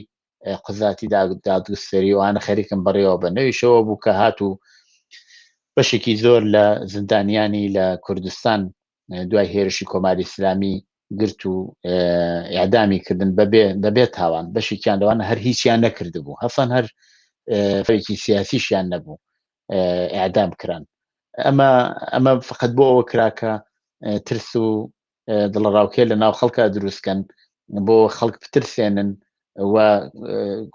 Speaker 2: قوزاتی دادگوستەری وانە خەریکم بەڕێوە بە نەویشەوە بوو کە هات و بەشێکی زۆر لە زیندانیانی لە کوردستان دوای هێرشی کۆماری ئیسلامی گرت و ئەعدامی کردن بەبێ بەبێ تاوان، بەشێکیان لەوانە هەر هیچیان نەکردبوو، هەسەن هەر فێکی سیاسیشیان نەبوو ئەعدام کران. ئەمە ئەمە فقط بۆ ئەوە کرا کە ترس و دڵەڕاوکێ لە ناو خەڵکا دروستکەن، بۆ خەڵک بترسێنن و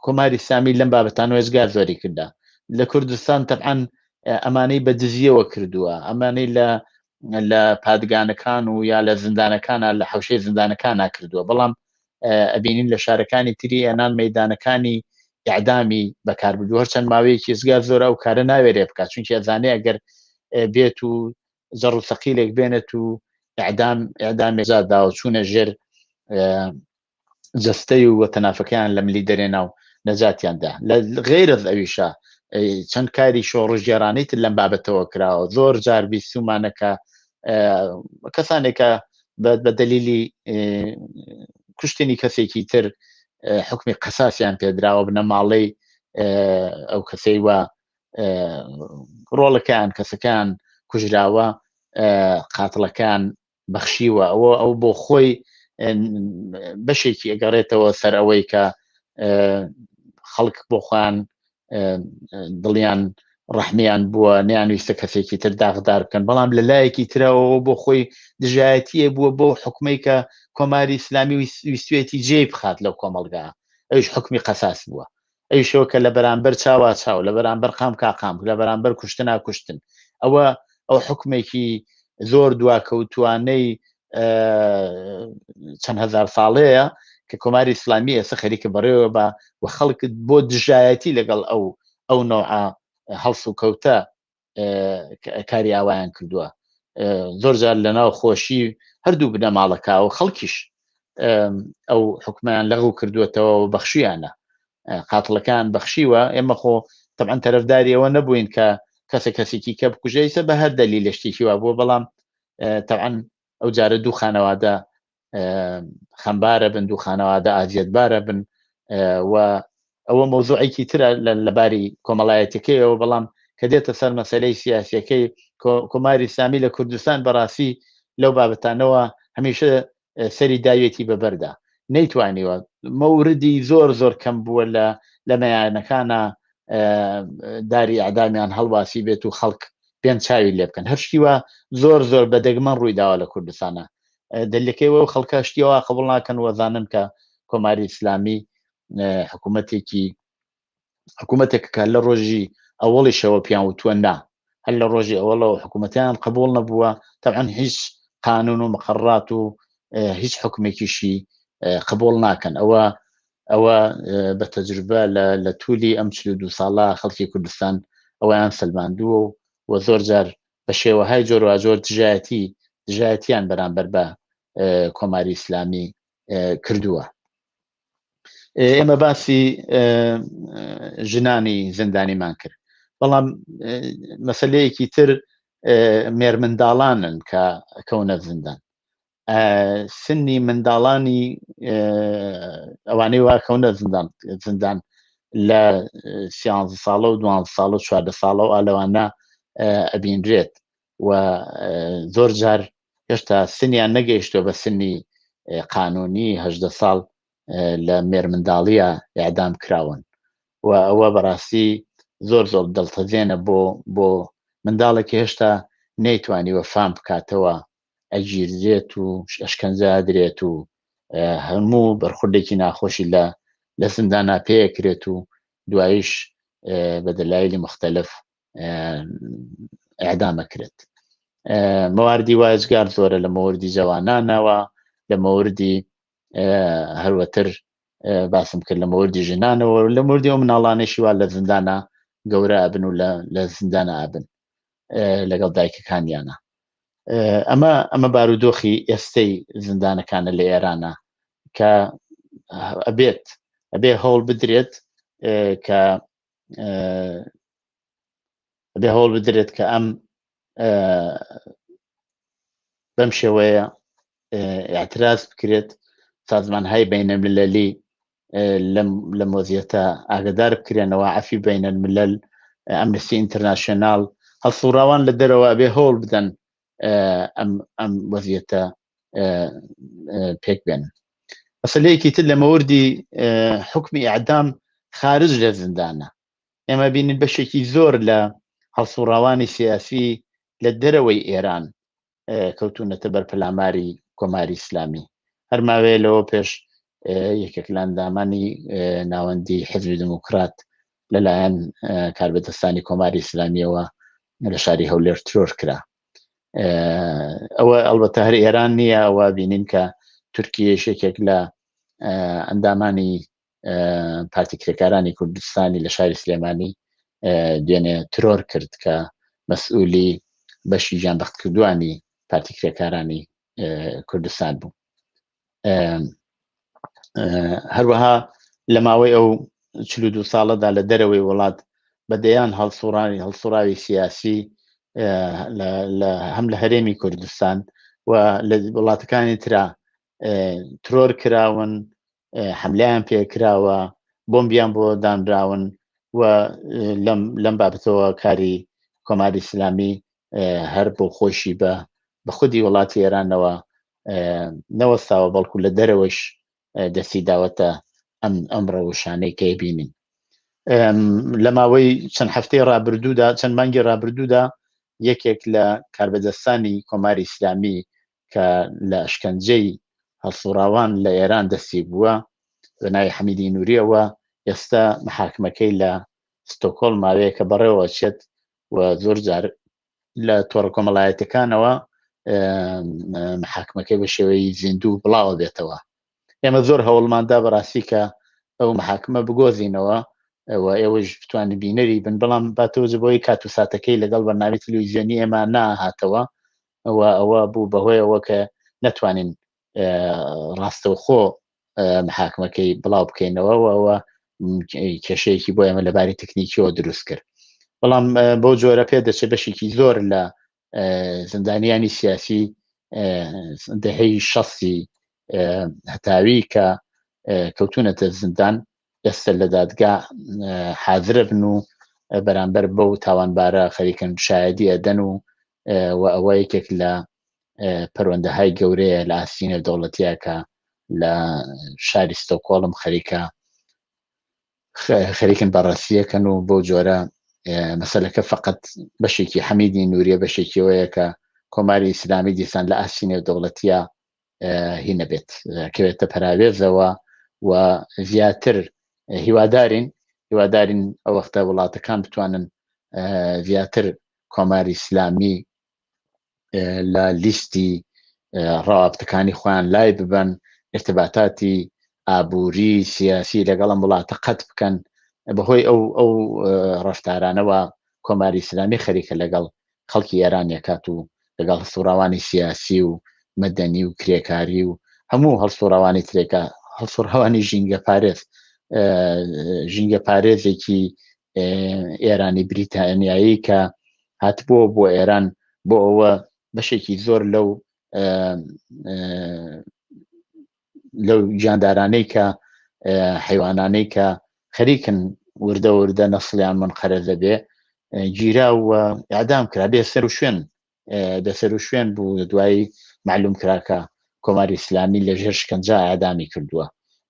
Speaker 2: کۆماری ئیسلامی لەم بابەتانە ئێجگار زۆری کردا لە کوردستان. تەبعەن ئەمانەی بە دزیەوە کردووە، ئەمانەی لە لە پادگانەکان و یا لە زیندانەکانە لە حوشەی زیندانەکانە کردووە، بەڵام ئەبینین لە شارەکانی تری ئێنان مەدانەکانی ئەعدامی بەکاربردو، هەرچەند ماوەیەکی ئێجگار زۆر ئەو کارە ناوێرێ بکات، چونکی ئەزانێ ئەگەر بێت و زەڕ و سەقیلێک بێنێت و ئەعدام ئەعدامێ داوە چوونە ژێر جەستەی و تەنافەکەیان لە ملی دەرێنا و نەجاتیاندا. لە غیرەز ئەویشە چەند کاری شۆڕشگێڕانەی تر لەم بابەتەوە کراوە. زۆر جار بیستومانە کە کەسانێکە بە دەلیلی کوشتنی کەسێکی تر حکمی قەساسیان پێدراوە، بنەماڵەی ئەو کەسەی وە ڕۆڵەکان کەسەکان کوژراوە قاتڵەکان بەخشیوە. ئەوە ئەو بۆ خۆی بەشێکی ئەگەڕێتەوە سەر ئەوەی کە خەڵک بۆ خۆیان دڵیان ڕەحمیان بووە، نیان ویستە کەسێکی تر داغدار بکەن، بەڵام لە لایەکی ترەوە بۆ خۆی دژایەتیە بووە بۆ حکومەی کە کۆماری ئیسلامی ویستوێتی جێی بخات لەو کۆمەڵگا، ئەویش حکمی قەساس بووە، ئەویشەوە کە لە بەرامبەر چاوا چاو، لە بەرامبەر قامکا قامک، لە بەرامبەر کوشتنا کوشتن. ئەوە ئەو حکمێکی زۆر دواکەوتوانەی چەند هەزار ساڵەیە کە کۆماری ئیسلامی ئێستا خەریکە بەڕێوە بە و خەڵک بۆ دژایەتی لەگەڵ ئەو ئەو نەوعە هەڵس و کەوتە کاری ئاوایان کردووە. زۆر جار لە ناو خۆشی هەردوو بنەماڵەکە و خەڵکیش ئەو حکومیان لەغو کردووەتەوە و بەخشیانە، قاتڵەکان بەخشیوە. ئێمە خۆ طبعا تەرەفداری ئەوە نەبووین کە کەسە کەسێکی کە بکوژێیسە بە هەر دەلیل لە شتێکی وا بووە، بەڵام طبعا ئەو جارە دوو خانەوادە خەمبارە بن، دوو خانەوادە ئازیەتبارە بن و ئەوە مەوزوعێکی ترە لەباری کۆمەڵایەتەکەیەوە. بەڵام کە دێتە سەر مەسلەی سیاسیەکەی کۆماری ئیسلامی لە کوردستان، بەڕاستی لەو بابەتانەوە هەمیشە سەری داوێتی بەبەردا، نەیتوانیوە. مەوردی زۆر زۆر کەم بووە لە لە مەیانەکانە داری ئەعدامیان هەڵواسی بێت و خەڵک پێم چاوی لێ بکەن. هەر شتیوە زۆر زۆر بە دەگمەن ڕووی داوە لە کوردستانە. دەلیەکەی وە خەڵکە شتیەوە قبول ناکەن وەزانن کە کۆماری ئیسلامی حکوومەتێکی حکوومەتێک کە لە ڕۆژی ئەوەڵیشەوە پیان وتووە نا، هەر لە ڕۆژی ئەوەڵەوە حکوومەتیان قبوڵ نەبووە، تەبعەن هیچ قانون و مقررات و هیچ حکومێکیشی قبوڵ ناکەن. ئەوە ئەوە بە تەجروبە لە تولی ئەم 42 ساڵە خەڵکی کوردستان ئەوەیان سەلماندووە و و زۆر جار بە شێوەهای جۆرواجۆر دژایەتی دژایەتیان بەرامبەر بە کۆماری ئیسلامی کردووە. ئێمە باسی ژنانی زیندانیمان کرد، بەڵام مەسلەیەکی تر مێرمنداڵانن کە کەونە زیندان. سنی منداڵانی ئەوانەی وا کەونە زیندان زیندان لە سیانزە ساڵە و دوانزە ساڵە و 14 ساڵە و ئالەوانە ئەبینرێت و زۆر جار هێشتا سنیان نەگەیشتوە بە سنی قانونی هەژدە ساڵ لە مێرمنداڵیە ئەعدام کراون و ئەوە بەڕاستی زۆر زۆر دڵتەزێنە بۆ بۆ منداڵێکی هێشتا نەیتوانیوە فام بکاتەوە ئەگیردرێت و ئەشکەنجە ئەدرێت و هەموو بەرخوردێکی ناخۆشی لە لە زیندانا پێکرێت و دوایش بە دەلایلی مختلف ئەعدامەکرێت. مواردی واجگار زۆرە لە مەوردی جەوانانەوە، لە مەوردی هەروەتر باسم کرد لە مەوردی ژنانەوە، لە مردی ئەو مناڵانێکی وا لە زیندانە گەورە ئەبن و لە زیندانە ئەبن لەگەڵ دایکەکانیانە. ئەمە ئەمە بارودۆخی ئێستەی زیندانەکانە لە ئێرانە کە ئەبێت ئەبێ هەوڵ بدرێت کە ئەبێ هەوڵ بدرێت کە ئەم بەم شێوەیە اعتراز بکرێت، سازمان های بینە مللی لەم لەم وەزیەتە ئاگدار بکرێنەوە، عەفی بینە الملل، ئەمنستی ئینتەرناشناڵ، هەڵسوڕاوان لە دەرەوە ئەبێ هەوڵ بدەن ئەم ئەم وەزیەتە پێک بێن. مەسلەیەکی تر لە مەوردی حکمی ئەعدام خارج لە زیندانە. ئێمە بینین بەشێکی زۆر لە هەڵسوڕاوانی سیاسی لە دەرەوەی ئێران کەوتونەتە بەر پەلاماری کۆماری ئیسلامی. هەر ماوەیە لەوە پێش یەکێک لە ئەندامانی ناوەندی حزبی دموکرات لەلایەن کاربەدەستانی کۆماری ئیسلامیەوە لە شاری هەولێر ترۆر کرا. ئەوە ئەلبەتە هەر ئێران نییە، ئەوە بینین کە تورکیەش یەکێک لە ئەندامانی پارتی کرێکارانی کوردستانی لە شاری سلێمانی دوێنێ ترۆر کرد کە مەسئولی بەشی گیانبەختکردوانی پارتی کرێکارانی کوردستان بوو. هەروەها لە ماوەی ئەو 42 ساڵەدا لە دەرەوەی وڵات بە دەیان هەڵسوڕانی هەڵسوڕاوی سیاسی هەم لە هەرێمی کوردستان و لە وڵاتەکانی ترا ترۆر کراون، حملیان پێکراوە، بۆمبیان بۆ دانراون و لەم لەم بابەتەوە کاری کۆماری ئیسلامی هەر بۆ خۆشی بە بە خودی وڵاتی ئێرانەوە نەوەستاوە، بەڵکو لە دەرەوەش دەستی داوەتە ئەم ئەم ڕەوشانەی کە بینین لە ماوەی چەند هەفتەی ڕابردوودا، چەند مانگی ڕابردوودا، یەکێک لە کاربەدەستانی کۆماری ئیسلامی کە لە ئەشکەنجەی هەڵسوڕاوان لە ئێران دەستی بووە بە ناوی حەمیدی نووریەوە، ئێستا محاکمەکەی لە ستۆکۆڵم ماوەیەکە بەڕێوە چێت و زۆر جار لە تۆڕە کۆمەڵایەتەکانەوە محاکمەکەی بە شێوەی زیندوو بڵاوە بێتەوە. ئێمە زۆر هەوڵماندا بەڕاستی کە ئەو محاکمە بگۆزینەوە و ئێوەش بتوانن بینەری بن، بەڵام باتەوە بۆی کات و ساتەکەی لەگەڵ بەرنامەی تلویزیۆنی ئێمە ناهاتەوە و ئەوە بوو بەهۆیەوە کە نەتوانین ڕاستەوخۆ محاکمەکەی بڵاو بکەینەوە و ئەوە کێشەیەکی بۆ ئێمە لەباری تەکنیکیەوە دروست کرد. بەڵام بەو جۆرە پێ دەچێت بەشێکی زۆر لە زیندانیانی سیاسی دەهەی شەستی هەتاوی کە کەوتونەتە زیندان ئێستا لە دادگا حاضرە بن و بەرامبەر بەو تاوانبارە خەریکن شایەدی ئەدەن و و ئەوە یەکێک لە پەروەندەهای گەورەیە لە ئاستی نێودەوڵەتیە کە لە شاری ستۆکۆڵم خەریکە خەریکن بەڕەسیەکەن و بەو جۆرە مەسەلەکە فقط بەشێکی حەمیدی نووریە، بەشێکیەوەیە کە کۆماری ئیسلامی دیسان لە ئاستی نێودەوڵەتیە هی نەبێت، کەوێتە پەراوێزەوە و زیاتر هیوادارین. هیوادارین ئەو وەختە وڵاتەکان بتوانن زیاتر کۆماری ئیسلامی لە لیستی ڕەوابتەکانی خۆیان لای ببەن، ارتباتاتی ئابووری سیاسی لەگەڵ ئەم وڵاتە قەت بکەن. بەهۆی ئەو ئەو ڕەفتارانەوە کۆماری ئیسلامی خەریکە لەگەڵ خەڵکی ئێران یەکات و لەگەڵ هەڵسوڕاوانی سیاسی و مەدەنی و کرێکاری و هەموو هەڵسوڕاوانی ترێکە، هەڵسوڕاوانی ژینگە پارێز، ژینگە پارێزێکی ئێرانی بریتانیایی کە هاتبووە بۆ ئێران بۆ ئەوە بەشێکی زۆر لەو لەو گیاندارانەی کە حیوانانەی کە خەریکن وردە وردە نەسڵیان من قەرە دەبێ گیرا و ئەدام کرا، بێ سەر و شوێن بەسەر و شوێن بوو. دوایی معلوم کرا کە کۆماری ئیسلامی لە ژێر شکەنجە ئادامی کردووە.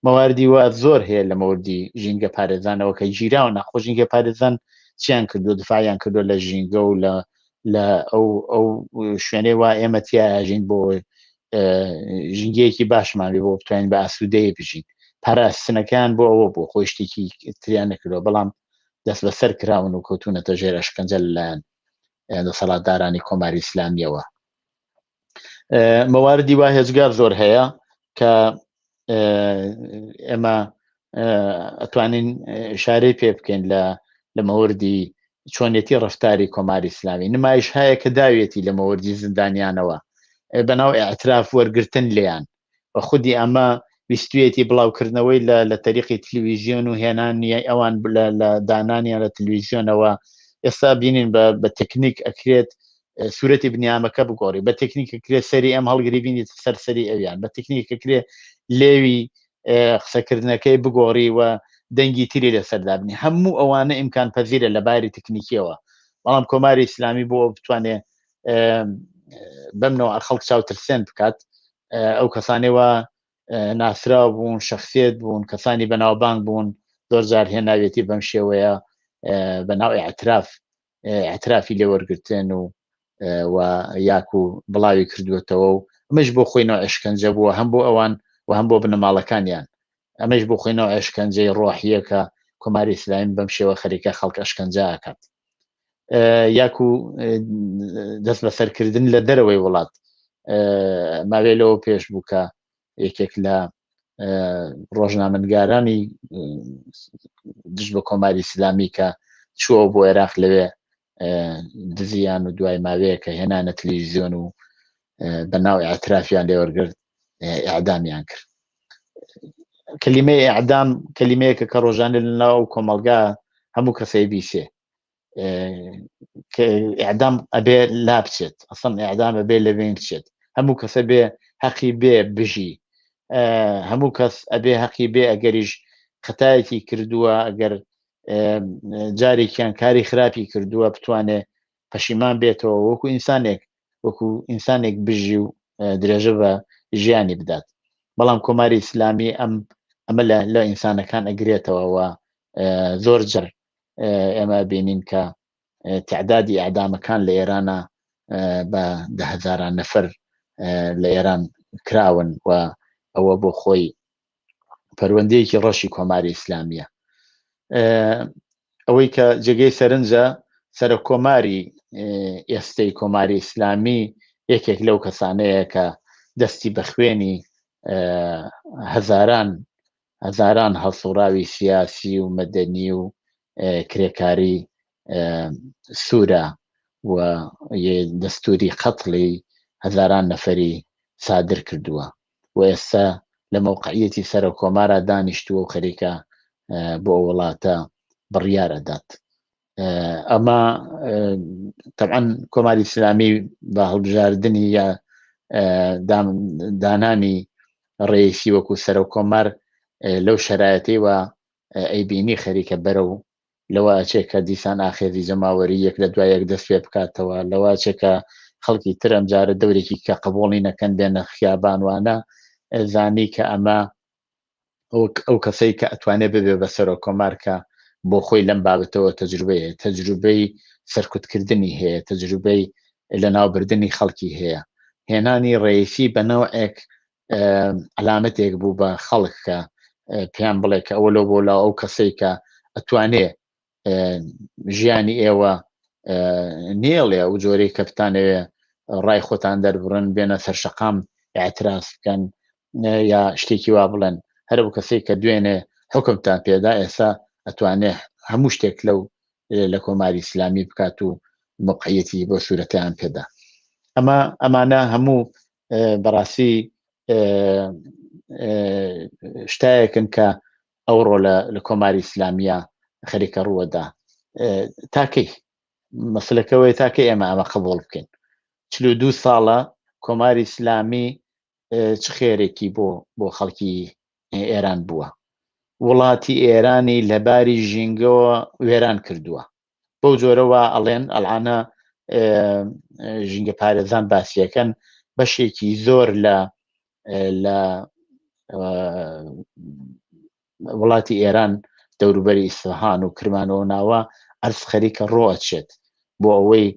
Speaker 2: مەواردی وا زۆر هەیە لە مەوردی ژینگە پارێزانەوە کە گیراوە. ناخۆ ژینگە پارێزان چیان کردو؟ دفاعیان کردو لە ژینگە و لە ئەو ئەو شوێنەی وا ئێمە تیاژین بۆ ژینگەیەکی باشمان بێ، بۆ بتوانین بە ئاسوودەیە بژین. پاراستنەکان بۆ ئەوە بۆ خۆی شتێکی تریان نەکردووە، بەڵام دەست بەسەر کراون و کەوتونەتە ژێر ئەشکەنجە لەلایەن دەسەڵاتدارانی کۆماری ئیسلامیەوە. مەواردی وا هێجگار زۆر هەیە کە ئێمە ئەتوانین شارەی پێ بکەین لە مەوردی چۆنیەتی ڕفتاری کۆماری ئیسلامی. نمایش هەیە کە داویەتی لە مەوردی زیندانیانەوە بەناو ئاعتراف وەرگتن لیان و خودی ئەمە ویستویەتی بڵاوکردنەوەی لە تەریقی تلویزیۆن و هێنانی ئەوان لە دانانیان لە تلویزیۆنەوە. ئێستا بینین بە تەکنیک ئەکرێت سوورەتی بنیامەکە بگۆڕی، بە تەکنیک کرێت سەری ئەم هەڵگری بینیت سەر سەری ئەویان، بە تەکنیک کرێ لێوی قسەکردنەکەی بگۆڕی و دەنگی تری لەسەردابنی. هەموو ئەوانە ئیمکان پەزیرە لە باری تەکنیکیەوە، بەڵام کۆماری ئیسلامی بۆ بتوانێ بەمنەوە خەڵک چاوترسێن بکات، ئەو کەسانەوە ناسراو بوون، شخصیت بوون، کەسانی بەناوبانگ بوون، زۆر جار هێناوێتی بەم شێوەیە بەناو اعتراف اعترافی لێوەرگتن و و یاکو بڵاوی کردوێتەوە و ئەمەش بۆ خۆی نەوە ئەشکەنجە بووە هەم بۆ ئەوان و هەم بۆ بنەماڵەکانیان. ئەمەش بۆ خۆی نەوە ئەشکەنجەی ڕۆحیەکە کۆماری ئیسلامی بەم شێوە خەریکە خەڵک ئەشکەنجە ئەکات. یاکو دەست بەسەرکردن لە دەرەوەی وڵات. ماوێ لەوە پێش بوو کە یەکێک لە ڕۆژنامەنگارانی دژ بە کۆماری ئیسلامی کە چووە بۆ عێراق، لەوێ دزیان و دوای ماوەیە کە هێنانە تلویزیۆن و بە ناو اعترافیان لێوەرگرت ئەعدامیان کرد. کەلیمەی ئەعدام کەلیمەیەکە کە ڕۆژانە لە ناو کۆمەڵگا هەموو کەسەی بیسێ. ئەعدام ئەبێ لا بچێت، ئەسڵ ئەعدام ئەبێ لەبین بچێت. هەموو کەسە بێ هەقی بێ بژی، هەموو کەس ئەبێ هەقی بێ ئەگەریش خەتایەکی کردووە، ئەگەر جارێکیان کاری خراپی کردووە، بتوانێ پەشیمان بێتەوە، وەکو ئینسانێک وەکو ئینسانێک بژی و درێژە بە ژیانی بدات. بەڵام کۆماری ئیسلامی ئەم ئەمە لە ئینسانەکان ئەگرێتەوە و زۆر جار ئێمە بینین کە تعدادی ئەعدامەکان لە ئێرانە بە دەهزاران نەفەر لە ئێران کراون و ئەوە بۆ خۆی پەروەندەیەکی ڕەشی کۆماری ئیسلامیە. ئەوەی کە جێگەی سەرنجە، سەرۆک کۆماری ئێستەی کۆماری ئیسلامی یەکێک لەو کەسانەیە کە دەستی بە خوێنی هەزاران هەزاران هەڵسوڕاوی سیاسی و مەدەنی و کرێکاری سوورە و دەستوری قەتڵی هەزاران نەفەری سادر کردووە و ئێستا لە مەوقعیەتی سەرۆک کۆمارا دانیشتووە و خەریکە بۆ ئەو وڵاتە بڕیار ئەدات. ئەمە تەبعەن کۆماری ئیسلامی بە هەڵبژاردنی یا دانانی ڕێیسی وەکو سەرۆک کۆمار لەو شەرایەتی و ئەیبینی خەریکە بەرەو لەوە ئەچێ کە دیسان ئاخێزی جەماوەری یەک لە دوای یەک دەست پێ بکاتەوە، لەوە ئەچێ کە خەڵکی تر ئەمجارە دەورێکی کە قبوڵی نەکەن بێنە خیابانوانە، زانی کە ئەمە ئەو کەسەی کە ئەتوانێت ببێ بە سەرۆک کۆمار کە بۆ خۆی لەم بابەتەوە تەجروبەی هەیە، تەجروبەی سەرکوتکردنی هەیە، تەجروبەی لەناوبردنی خەڵکی هەیە. هێنانی ڕێیسی بە نەوعێک علامەتێک بوو بە خەڵک کە پێیان بڵێ کە ئەوە لەو بۆ لا ئەو کەسەی کە ئەتوانێ ژیانی ئێوە نێڵێ ئەو جۆرەی کە بتانەوێ ڕای خۆتان دەربڕن بێنە سەر شەقام اعتراز بکەن یا شتێکی وا بڵێن هەر ئەو کەسێک کە دوێنێ حکمتان پێدا ئێستا ئەتوانێ هەموو شتێک لەو لە کۆماری ئیسلامی بکات و موقعیەتی بۆ سوورەتیان پێدا ئەمە ئەمانە هەموو بەڕاستی شتایەکن کە ئەوڕۆ لە کۆماری ئیسلامیە خەریکە ڕووەدا تاکەی مەسلەکەەوەی تاکە ئێمە ئەمە قبول بکەین 42 ساڵە کۆماری ئیسلامی چ خێرێکی بۆ بۆ خەڵکی ئێران بووە وڵاتی ئێرانی لەباری ژینگەوە وێران کردووە بەو جۆرەوە ئەڵێن ئەڵانە ژینگە پارێزان باسیەکەن بەشێکی زۆر لە لە وڵاتی ئێران دەوروبەری ئیسفهان و کرمانەوە ناوە ئەرز خەریکە ڕۆ ئەچێت بۆ ئەوەی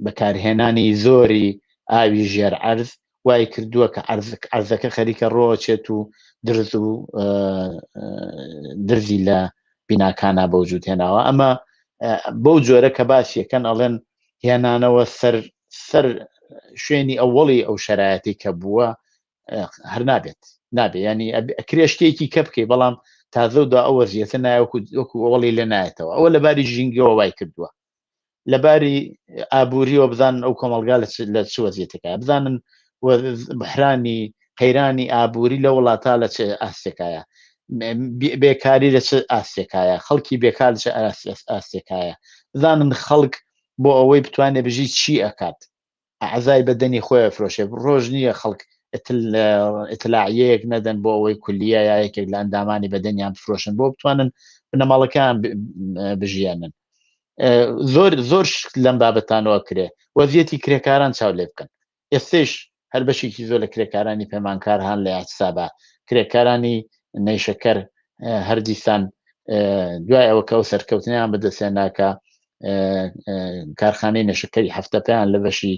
Speaker 2: بەکارهێنانی زۆری ئاوی ژێر عەرز وای کردووە کە عەرزەکە خەریکە ڕۆچێت و درز و درزی لە بیناکانە بەوجود هێناوە ئەمە بەو جۆرە کە باسیەکەن ئەڵێن هێنانەوە سەر سەر شوێنی ئەوەڵی ئەو شەرایەتی کە بووە هەر نابێت نابێت ینی ئەکرێ شتێکی کە بکەی بەڵام تازە و دا ئەو وەزیەتە نایەکو وەکو ئەوەڵی لێ نایەتەوە ئەوە لەباری ژینگەوە وای کردووە لەباری ئابووریەوە بزانن ئەو کۆمەلگا لە چ وەزیەتەکە بزانن بحرانی قەیرانی ئابووری لە وڵاتە لە چ ئاستێکایە بێکاری لە چ ئاستێکایە خەڵکی بێکار چ ئاستێکایە بزانن خەڵک بۆ ئەوەی بتوانێت بژی چی ئەکات ئەعزای بەدەنی خۆی ئەفرۆشێ ڕۆژ نییە خەڵک ئیتلاعیەیەک نەدەن بۆ ئەوەی کولیە یا یەکێک لە ئەندامانی بەدەنیان بفرۆشن بۆ بتوانن بنەماڵەکان بژیانن زۆر زۆر لەم بابەتانەوە کرێ وەزیەتی کرێکاران چاو لێ بکەن ئێستش هەر بەشێکی زۆر لە کرێکارانی پەیمانکار هەن لە احتسابا کرێکارانی نەیشەکەر هەر دیسان دوای ئەوە کە ئەو سەرکەوتنیان بەدەستێناکە کارخانەی نەشەکەری هەفتەپیان لە بەشی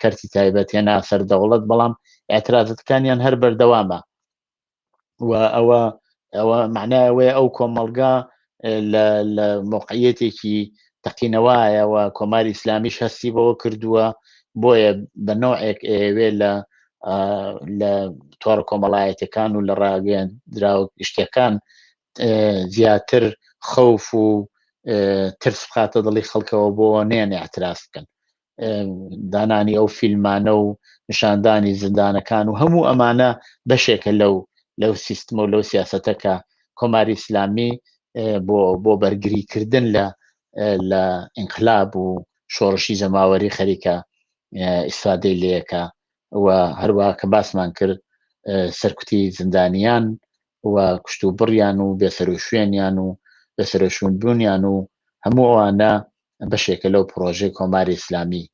Speaker 2: کەرتی تایبەت هێنا سەر دەوڵەت بەڵام اعترازەکانیان هەر بەردەوامە و ئەوە ئەوە معناوەیە ئەو کۆمەڵگا لە مۆقعەتێکی تەقینەوەیە و کۆماری ئیسلامیش هەستی بەوە کردووە بۆیە بە نەوعێک ئەیەوێ لە لە تۆڕە کۆمەڵایەتەکان و لە ڕاگەیاندراوە گشتیەکان زیاتر خەوف و ترس بخاتە دڵی خەڵکەوە بۆ نێن اعتراف بکەن دانانی ئەو فیلمانە و نیشاندانی زیندانەکان و هەموو ئەمانە بەشێکە لەو لەو سیستمە و لەو سیاستەکە کۆماری ئیسلامی بۆ بۆ بەرگری کردن لە لە ئینقلاب و شۆڕشی جەماوەری خەریکە ئیسفادەی لەکە و هەروە کە باسمان کرد سەرکوتی زیندانیان و کوشت و بڕیان و بێسەروشوێنیان و بێسەروشوون بوونیان و هەموو ئەوانە بەشێکە لەو پڕۆژەی کۆماری ئیسلامی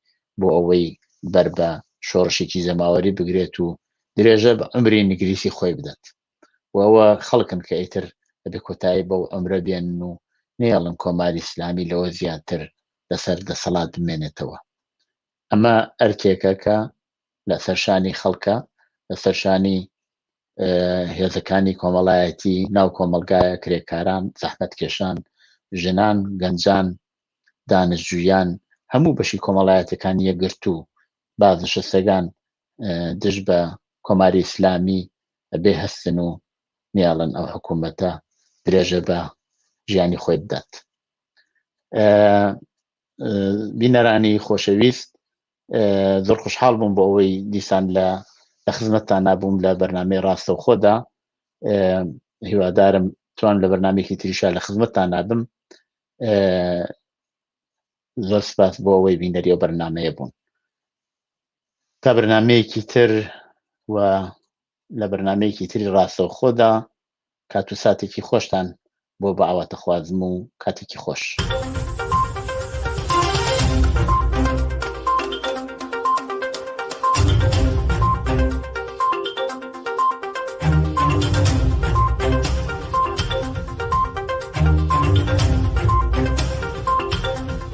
Speaker 2: بۆ ئەوەی بەر بە شۆڕشێکی جەماوەری بگرێت و درێژە بە عومری نگریسی خۆی بدات و ئەوە خەڵکن کە ئیتر دەبێ کۆتایی بەو عومرە بێنن و نەیەڵن کۆماری ئیسلامی لەوە زیاتر لەسەر دەسەڵات بمێنێتەوە. ئەمە ئەرکێکە کە لەسەر شانی خەڵکە، لەسەر شانی هێزەکانی کۆمەڵایەتی ناو کۆمەڵگایە، کرێکاران، زەحمەتکێشان، ژنان، گەنجان، دانشجویان، هەموو بەشی کۆمەڵایەتەکان یەکگرتوو، بازنشەستەکان دژ بە کۆماری ئیسلامی بێ هەستن و نێڵن ئەو حکوومەتە درێژە بە ژیانی خۆی بدات. بینەرانی خۆشەویست زۆر خۆشحاڵ بووم بۆ ئەوەی دیسان لە لە خزمەتتان نابووم لە بەرنمەی ڕاستەوخۆدا هیوادارم توان لە بەرنمێکی تریشا لە خزمەتتان نابم زۆر سپاس بۆ ئەوەی بینەری ئەو بەرنمەیە بوون تا بەرنمەیەکی تر و لە بەرنمەیەکی تری ڕاستەوخۆدا کات و ساتێکی خۆشتان بۆ بە ئاواتەخوازم و کاتێکی خۆش.